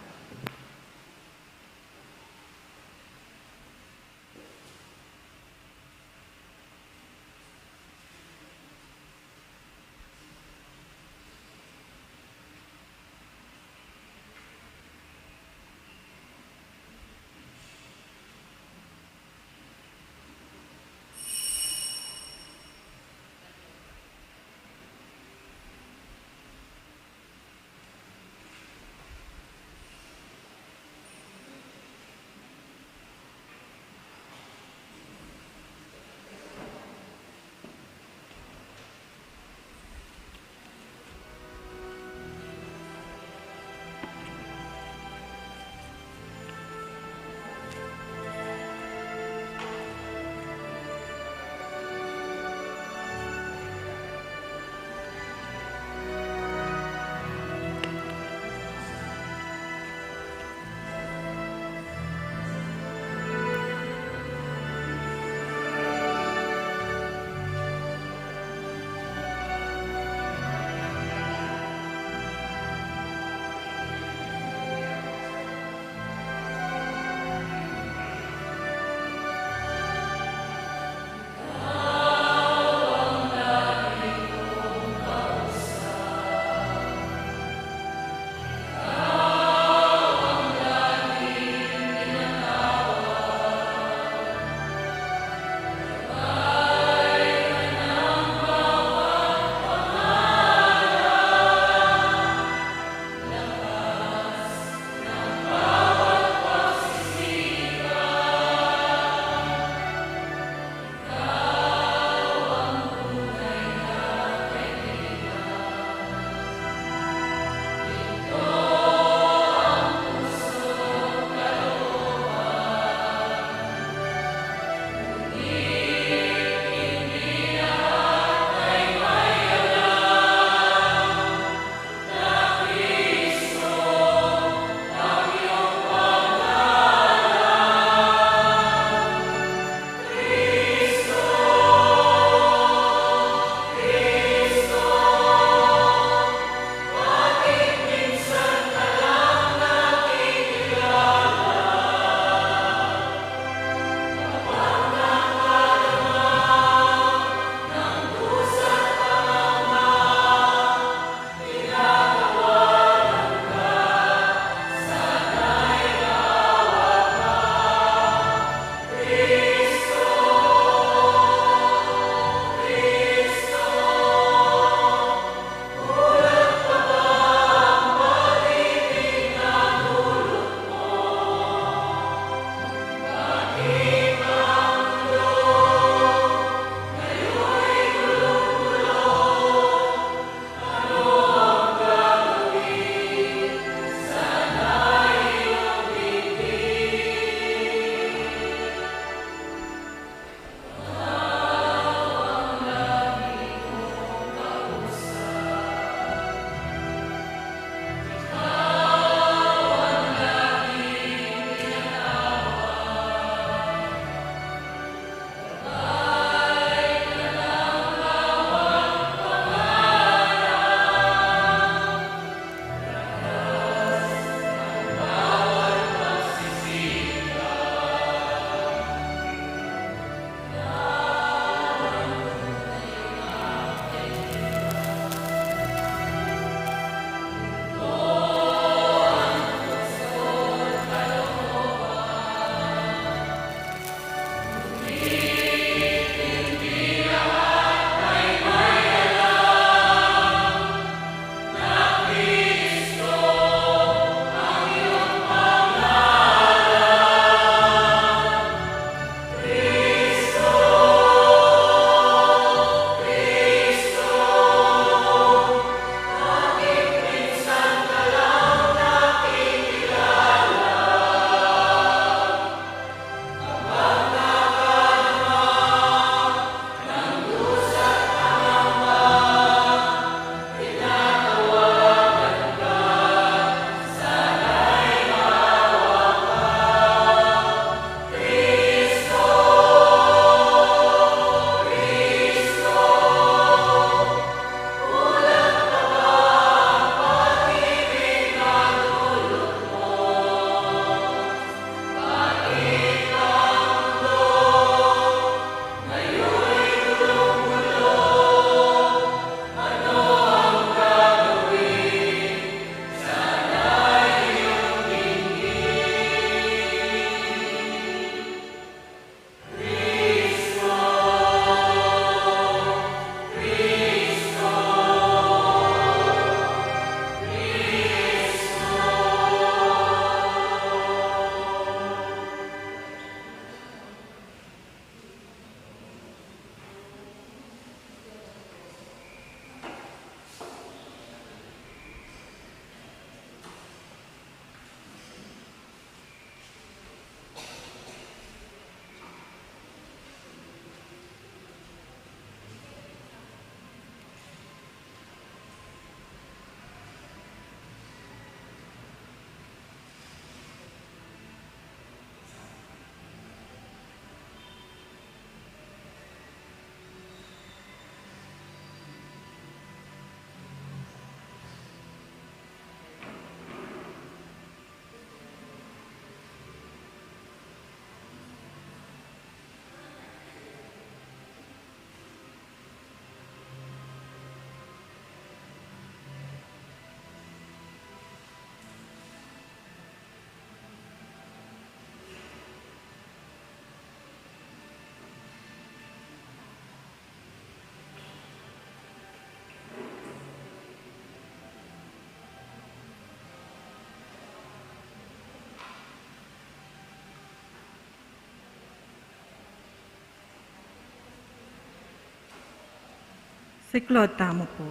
Siklaud tamu pu.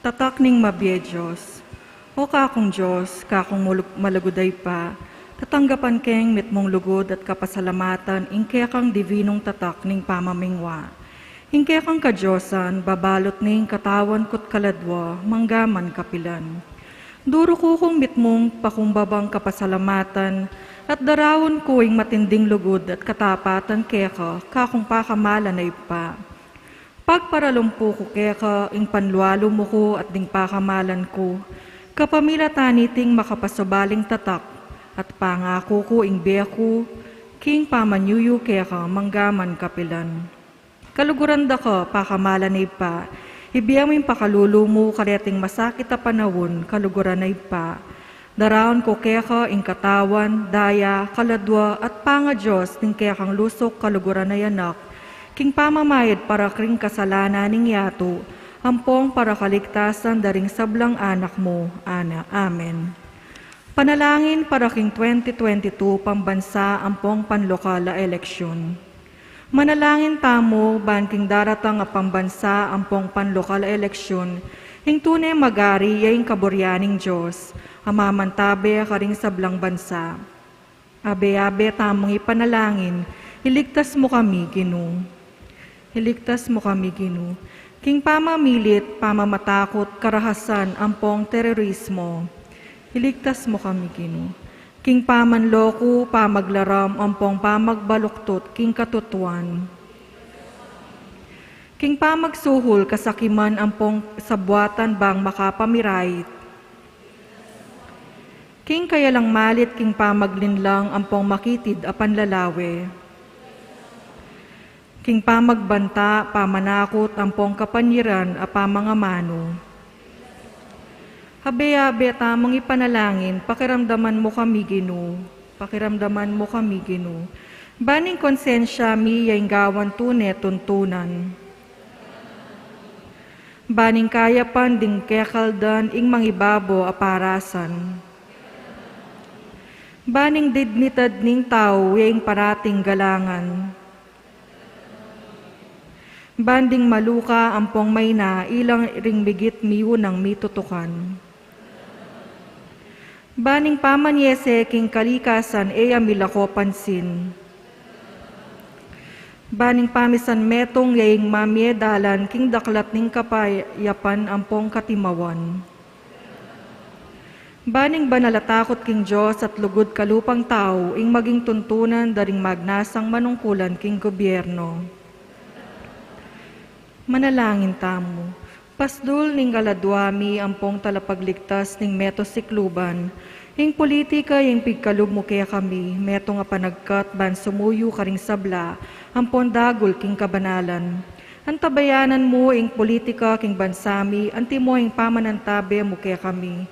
Tatak ning mabie Dios. O kakung Dios, kakung mulug-, malugud a Ibpa, tatanggapan keng mitmung lugud at kapasalamatan ing kekang dibinung tatak ning pamamingwa. Ing kekang kadiosan, babalut ning katawan ku't kaladwa, manggaman kapilan. Duruku kung mitmung pakumbabang kapasalamatan, at daraun ku ing matinding lugud at katapatan keka, kakung pakamalan a Ibpa. Pagparalumpu ku keka ing panlualu mu ku at ding pakamalan ku, kapamilatan niting makapasubaling tatak, at pangaku ku ing bie ku, king pamanyuyu keka manggaman kapilan. Kaluguran da ka, pakamalan a Ibpa, ibie mu ing pakalulu mu kareting masakit a panaun, kaluguran a Ibpa. Daraun ku keka ing katawan, daya, kaladwa, at pangaDios ning kekang lusuk kaluguran a Anak, king pamamayad para king kasalanan ning yatu, ampong para kaligtasan da ring sablang anak mu. Ana, amen. Panalangin para king twenty twenty-two pambansa ampong panlokal a eleksyon. Manalangin tamu ban king daratang a pambansa ampong panlokal a eleksyon, ing tune magari ya ing kaburian ning Dios, a mamantabe karing sablang bansa. Abe-abe tamung ipanalangin, iligtas mu kami, Ginu. Iligtas mu kami, Ginu. King pamamilit, pamamatakut, karahasan, ampong terorismo. Iligtas mu kami, Ginu. King pamanloku, pamaglaram, ampong pamagbaluktut, king katutuan. King pamagsuhul, kasakiman, ampong sabuatan bang makapamirait. King kayalang malit, king pamaglinlang, ampong makitid a panlalawe. King pamagbanta, pamanakut, ampong kapanyiran a pamangamanu. Abe-abe tamung ipanalangin, pakiramdaman mu kami, Ginu. Pakiramdaman mu kami, Ginu. Ban ing konsensya mi ya ing gawan tune tuntunan. Ban ing kayapan ding kekaldan ing mangibabo a parasan. Ban ing dignidad ning tau ya ing parating galangan. Ban ding maluka ampong maina ilang ring migit miyunang mitutukan. Ban ing pamanyese king kalikasan e ya milako pansin. Ban ing pamisan metung ya ing mamie dalan king daklat ning kapayapan ampong katimawan. Ban ing banal a takut king Dios at lugud kalupang tau ing maging tuntunan da ring magnasang manungkulan king gobyerno. Manalangin tamu. Pasdul ning kaladwa mi ampong talapagligtas ning meto sikluban, ing politika ing pigkalub mu kekami, metung a panagkat ban sumuyu karing sabla ampong dagul king kabanalan. Antabayanan mu ing politika king bansa mi, antimo ing pamanantabe mu kekami.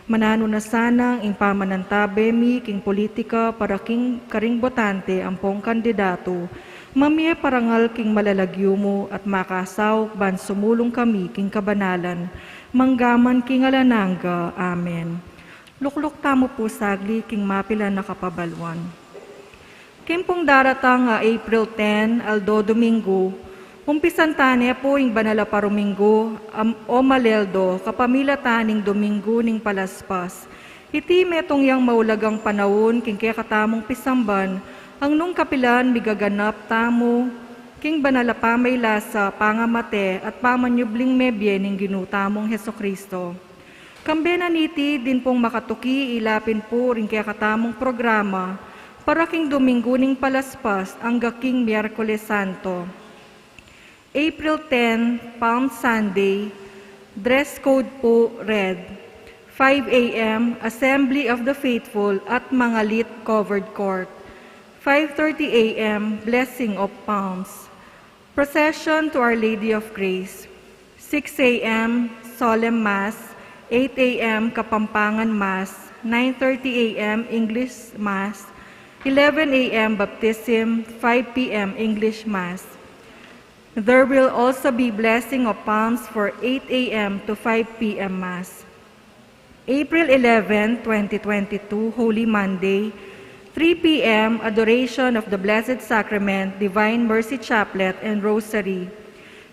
Mananu na sanang ing pamanantabe mi king politika para king karing botante ampong kandidatu, mamie parangal king malalagyu mu at makasaup ban sumulung kami king kabanalan, manggaman king alang angga. Amen. Lukluk tamu pu sagli king mapilan a kapabaluan. King pung daratang a April ten, aldo Domingo, umpisan tane pu ing banal a paruminggu, am-, o Maleldo, kapamilatan ning Domingo ning Palaspas. Iti metung yang maulagang panaun king kekatamung pisamban, ang nung kapilan migaganap tamu king banal a pamailasa, pangamate, at pamanyubling mebie ning Ginu tamung Jesucristo. Kambe na niti, din pung makatuki, ilapin pu ring kekatamung programa para king Domingo ning Palaspas angga king Miyerkules Santo. April ten, Palm Sunday, dress code pu red. Five A M, Assembly of the Faithful at Mangalit Covered Court. Five thirty A M, Blessing of Palms. Procession to Our Lady of Grace. Six A M, Solemn Mass. Eight A M, Kapampangan Mass. Nine thirty A M, English Mass. Eleven A M, Baptism. Five P M, English Mass. There will also be blessing of palms for eight A M to five P M Mass. April eleven, twenty twenty-two, Holy Monday, three P M, Adoration of the Blessed Sacrament, Divine Mercy Chaplet, and Rosary.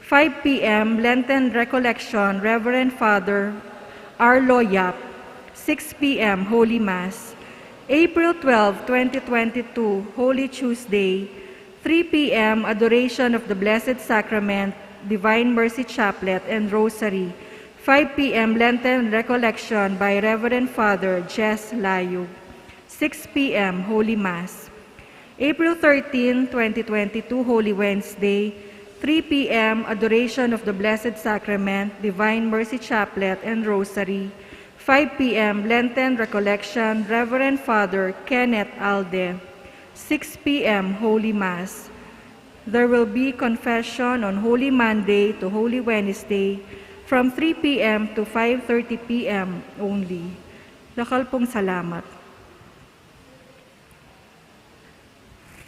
Five p.m., Lenten Recollection, Reverend Father Arlo Yap. Six p.m., Holy Mass. April twelve, twenty twenty-two, Holy Tuesday, three p.m., Adoration of the Blessed Sacrament, Divine Mercy Chaplet, and Rosary. Five p.m., Lenten Recollection by Reverend Father Jess Layug. Six p.m., Holy Mass. April thirteen, twenty twenty-two, Holy Wednesday, three p.m., Adoration of the Blessed Sacrament, Divine Mercy Chaplet, and Rosary. Five p.m., Lenten Recollection, Reverend Father Kenneth Alde. Six p.m., Holy Mass. There will be confession on Holy Monday to Holy Wednesday from three p.m. to five thirty p.m. only. Dakal pung salamat.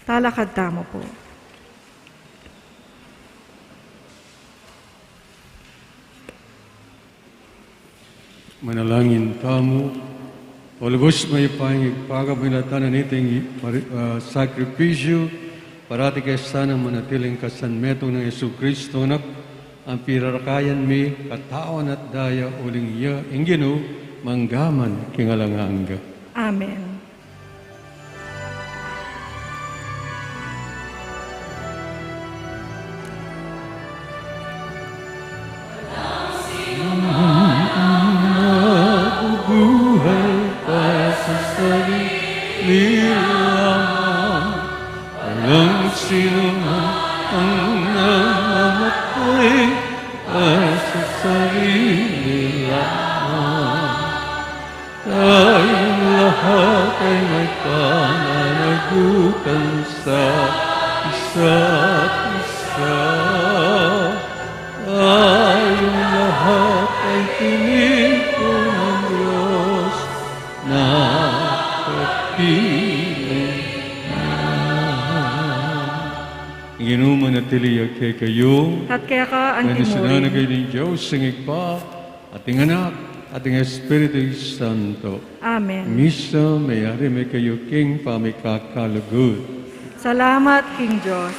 Talakad tamu pu. Manalangin tamu. O lubus mayupayang Ibpa, kabulatan na niting, ah, sakripisyu, parati ke sanang manatiling kasanmetung nang Jesucristo, Anak, ang pirarakayan mi, katawan at daya, uling iya ing Ginu, mangga man king alang angga. Amen. Mabubuhay pa sa sarili lamang. Walang sino man ang namamatay para sa sarili lamang. Tayong lahat ay may pananagutan sa isa't isa. Tayong lahat ay tinipon ng Diyos na kapiling niya. Ing Ginu manatili ya kekayu. At keka antimurin. Bendisyunan na kayu ning Dios, ing Ibpa, at ing Anak, at ing Espiritu Santo. Amen. Misa, mayari me kayu king pamikakalugud. Salamat king Dios.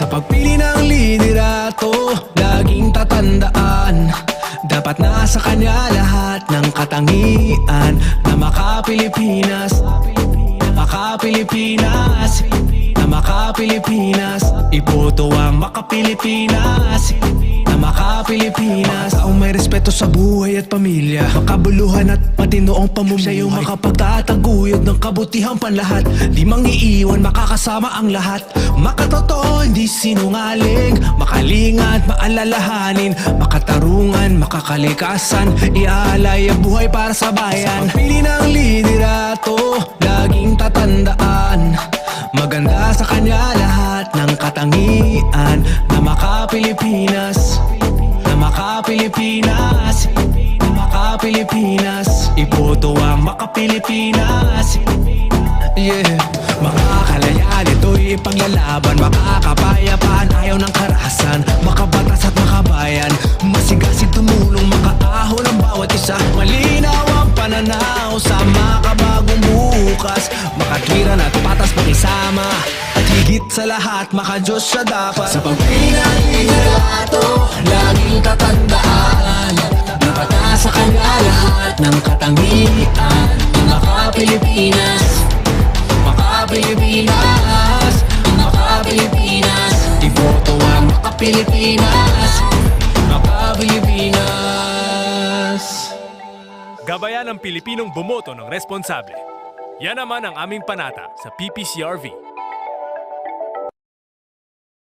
Sa pagpili ng liderato, laging tatandaan, dapat nasa kanya lahat ng katangian na maka-Pilipinas, na maka-Pilipinas, na maka-Pilipinas. Iboto ang maka-Pilipinas, na maka-Pilipinas. Taong may respeto sa buhay at pamilya, makabuluhan at matino ang pamumuhay. Siya yung makapagtataguyod ng kabutihang panlahat. Di mangiiwan, makakasama ang lahat. Makatotoo, hindi sinungaling, makalinga at maalalahanin, makatarungan, makakalikasan, iaalay ang buhay para sa bayan. Sa pagpili ng liderato, laging tatandaan, maganda sa kanya lahat ng katangian na maka-Pilipinas, na maka-Pilipinas, na maka-Pilipinas. Iboto ang maka-Pilipinas. Yeah. Makakalaya nito'y ipaglalaban, makakapayapaan, ayaw ng karahasan, makabatas at makabayan, masigasig tumulong, makaahon ang bawat isa, malinaw ang pananaw sa makabagong bukas, makatwiran at patas pakisama, at higit sa lahat, maka-Diyos siya dapat. Sa pagpili ng liderato, laging tatandaan, dapat nasa kanya lahat ng katangian na maka-Pilipinas, maka-Pilipinas, maka-Pilipinas. Iboto ang maka-Pilipinas, maka-Pilipinas. Gabayan ang Pilipinong bumoto ng responsable. Yan naman ang aming panata sa P P C R V.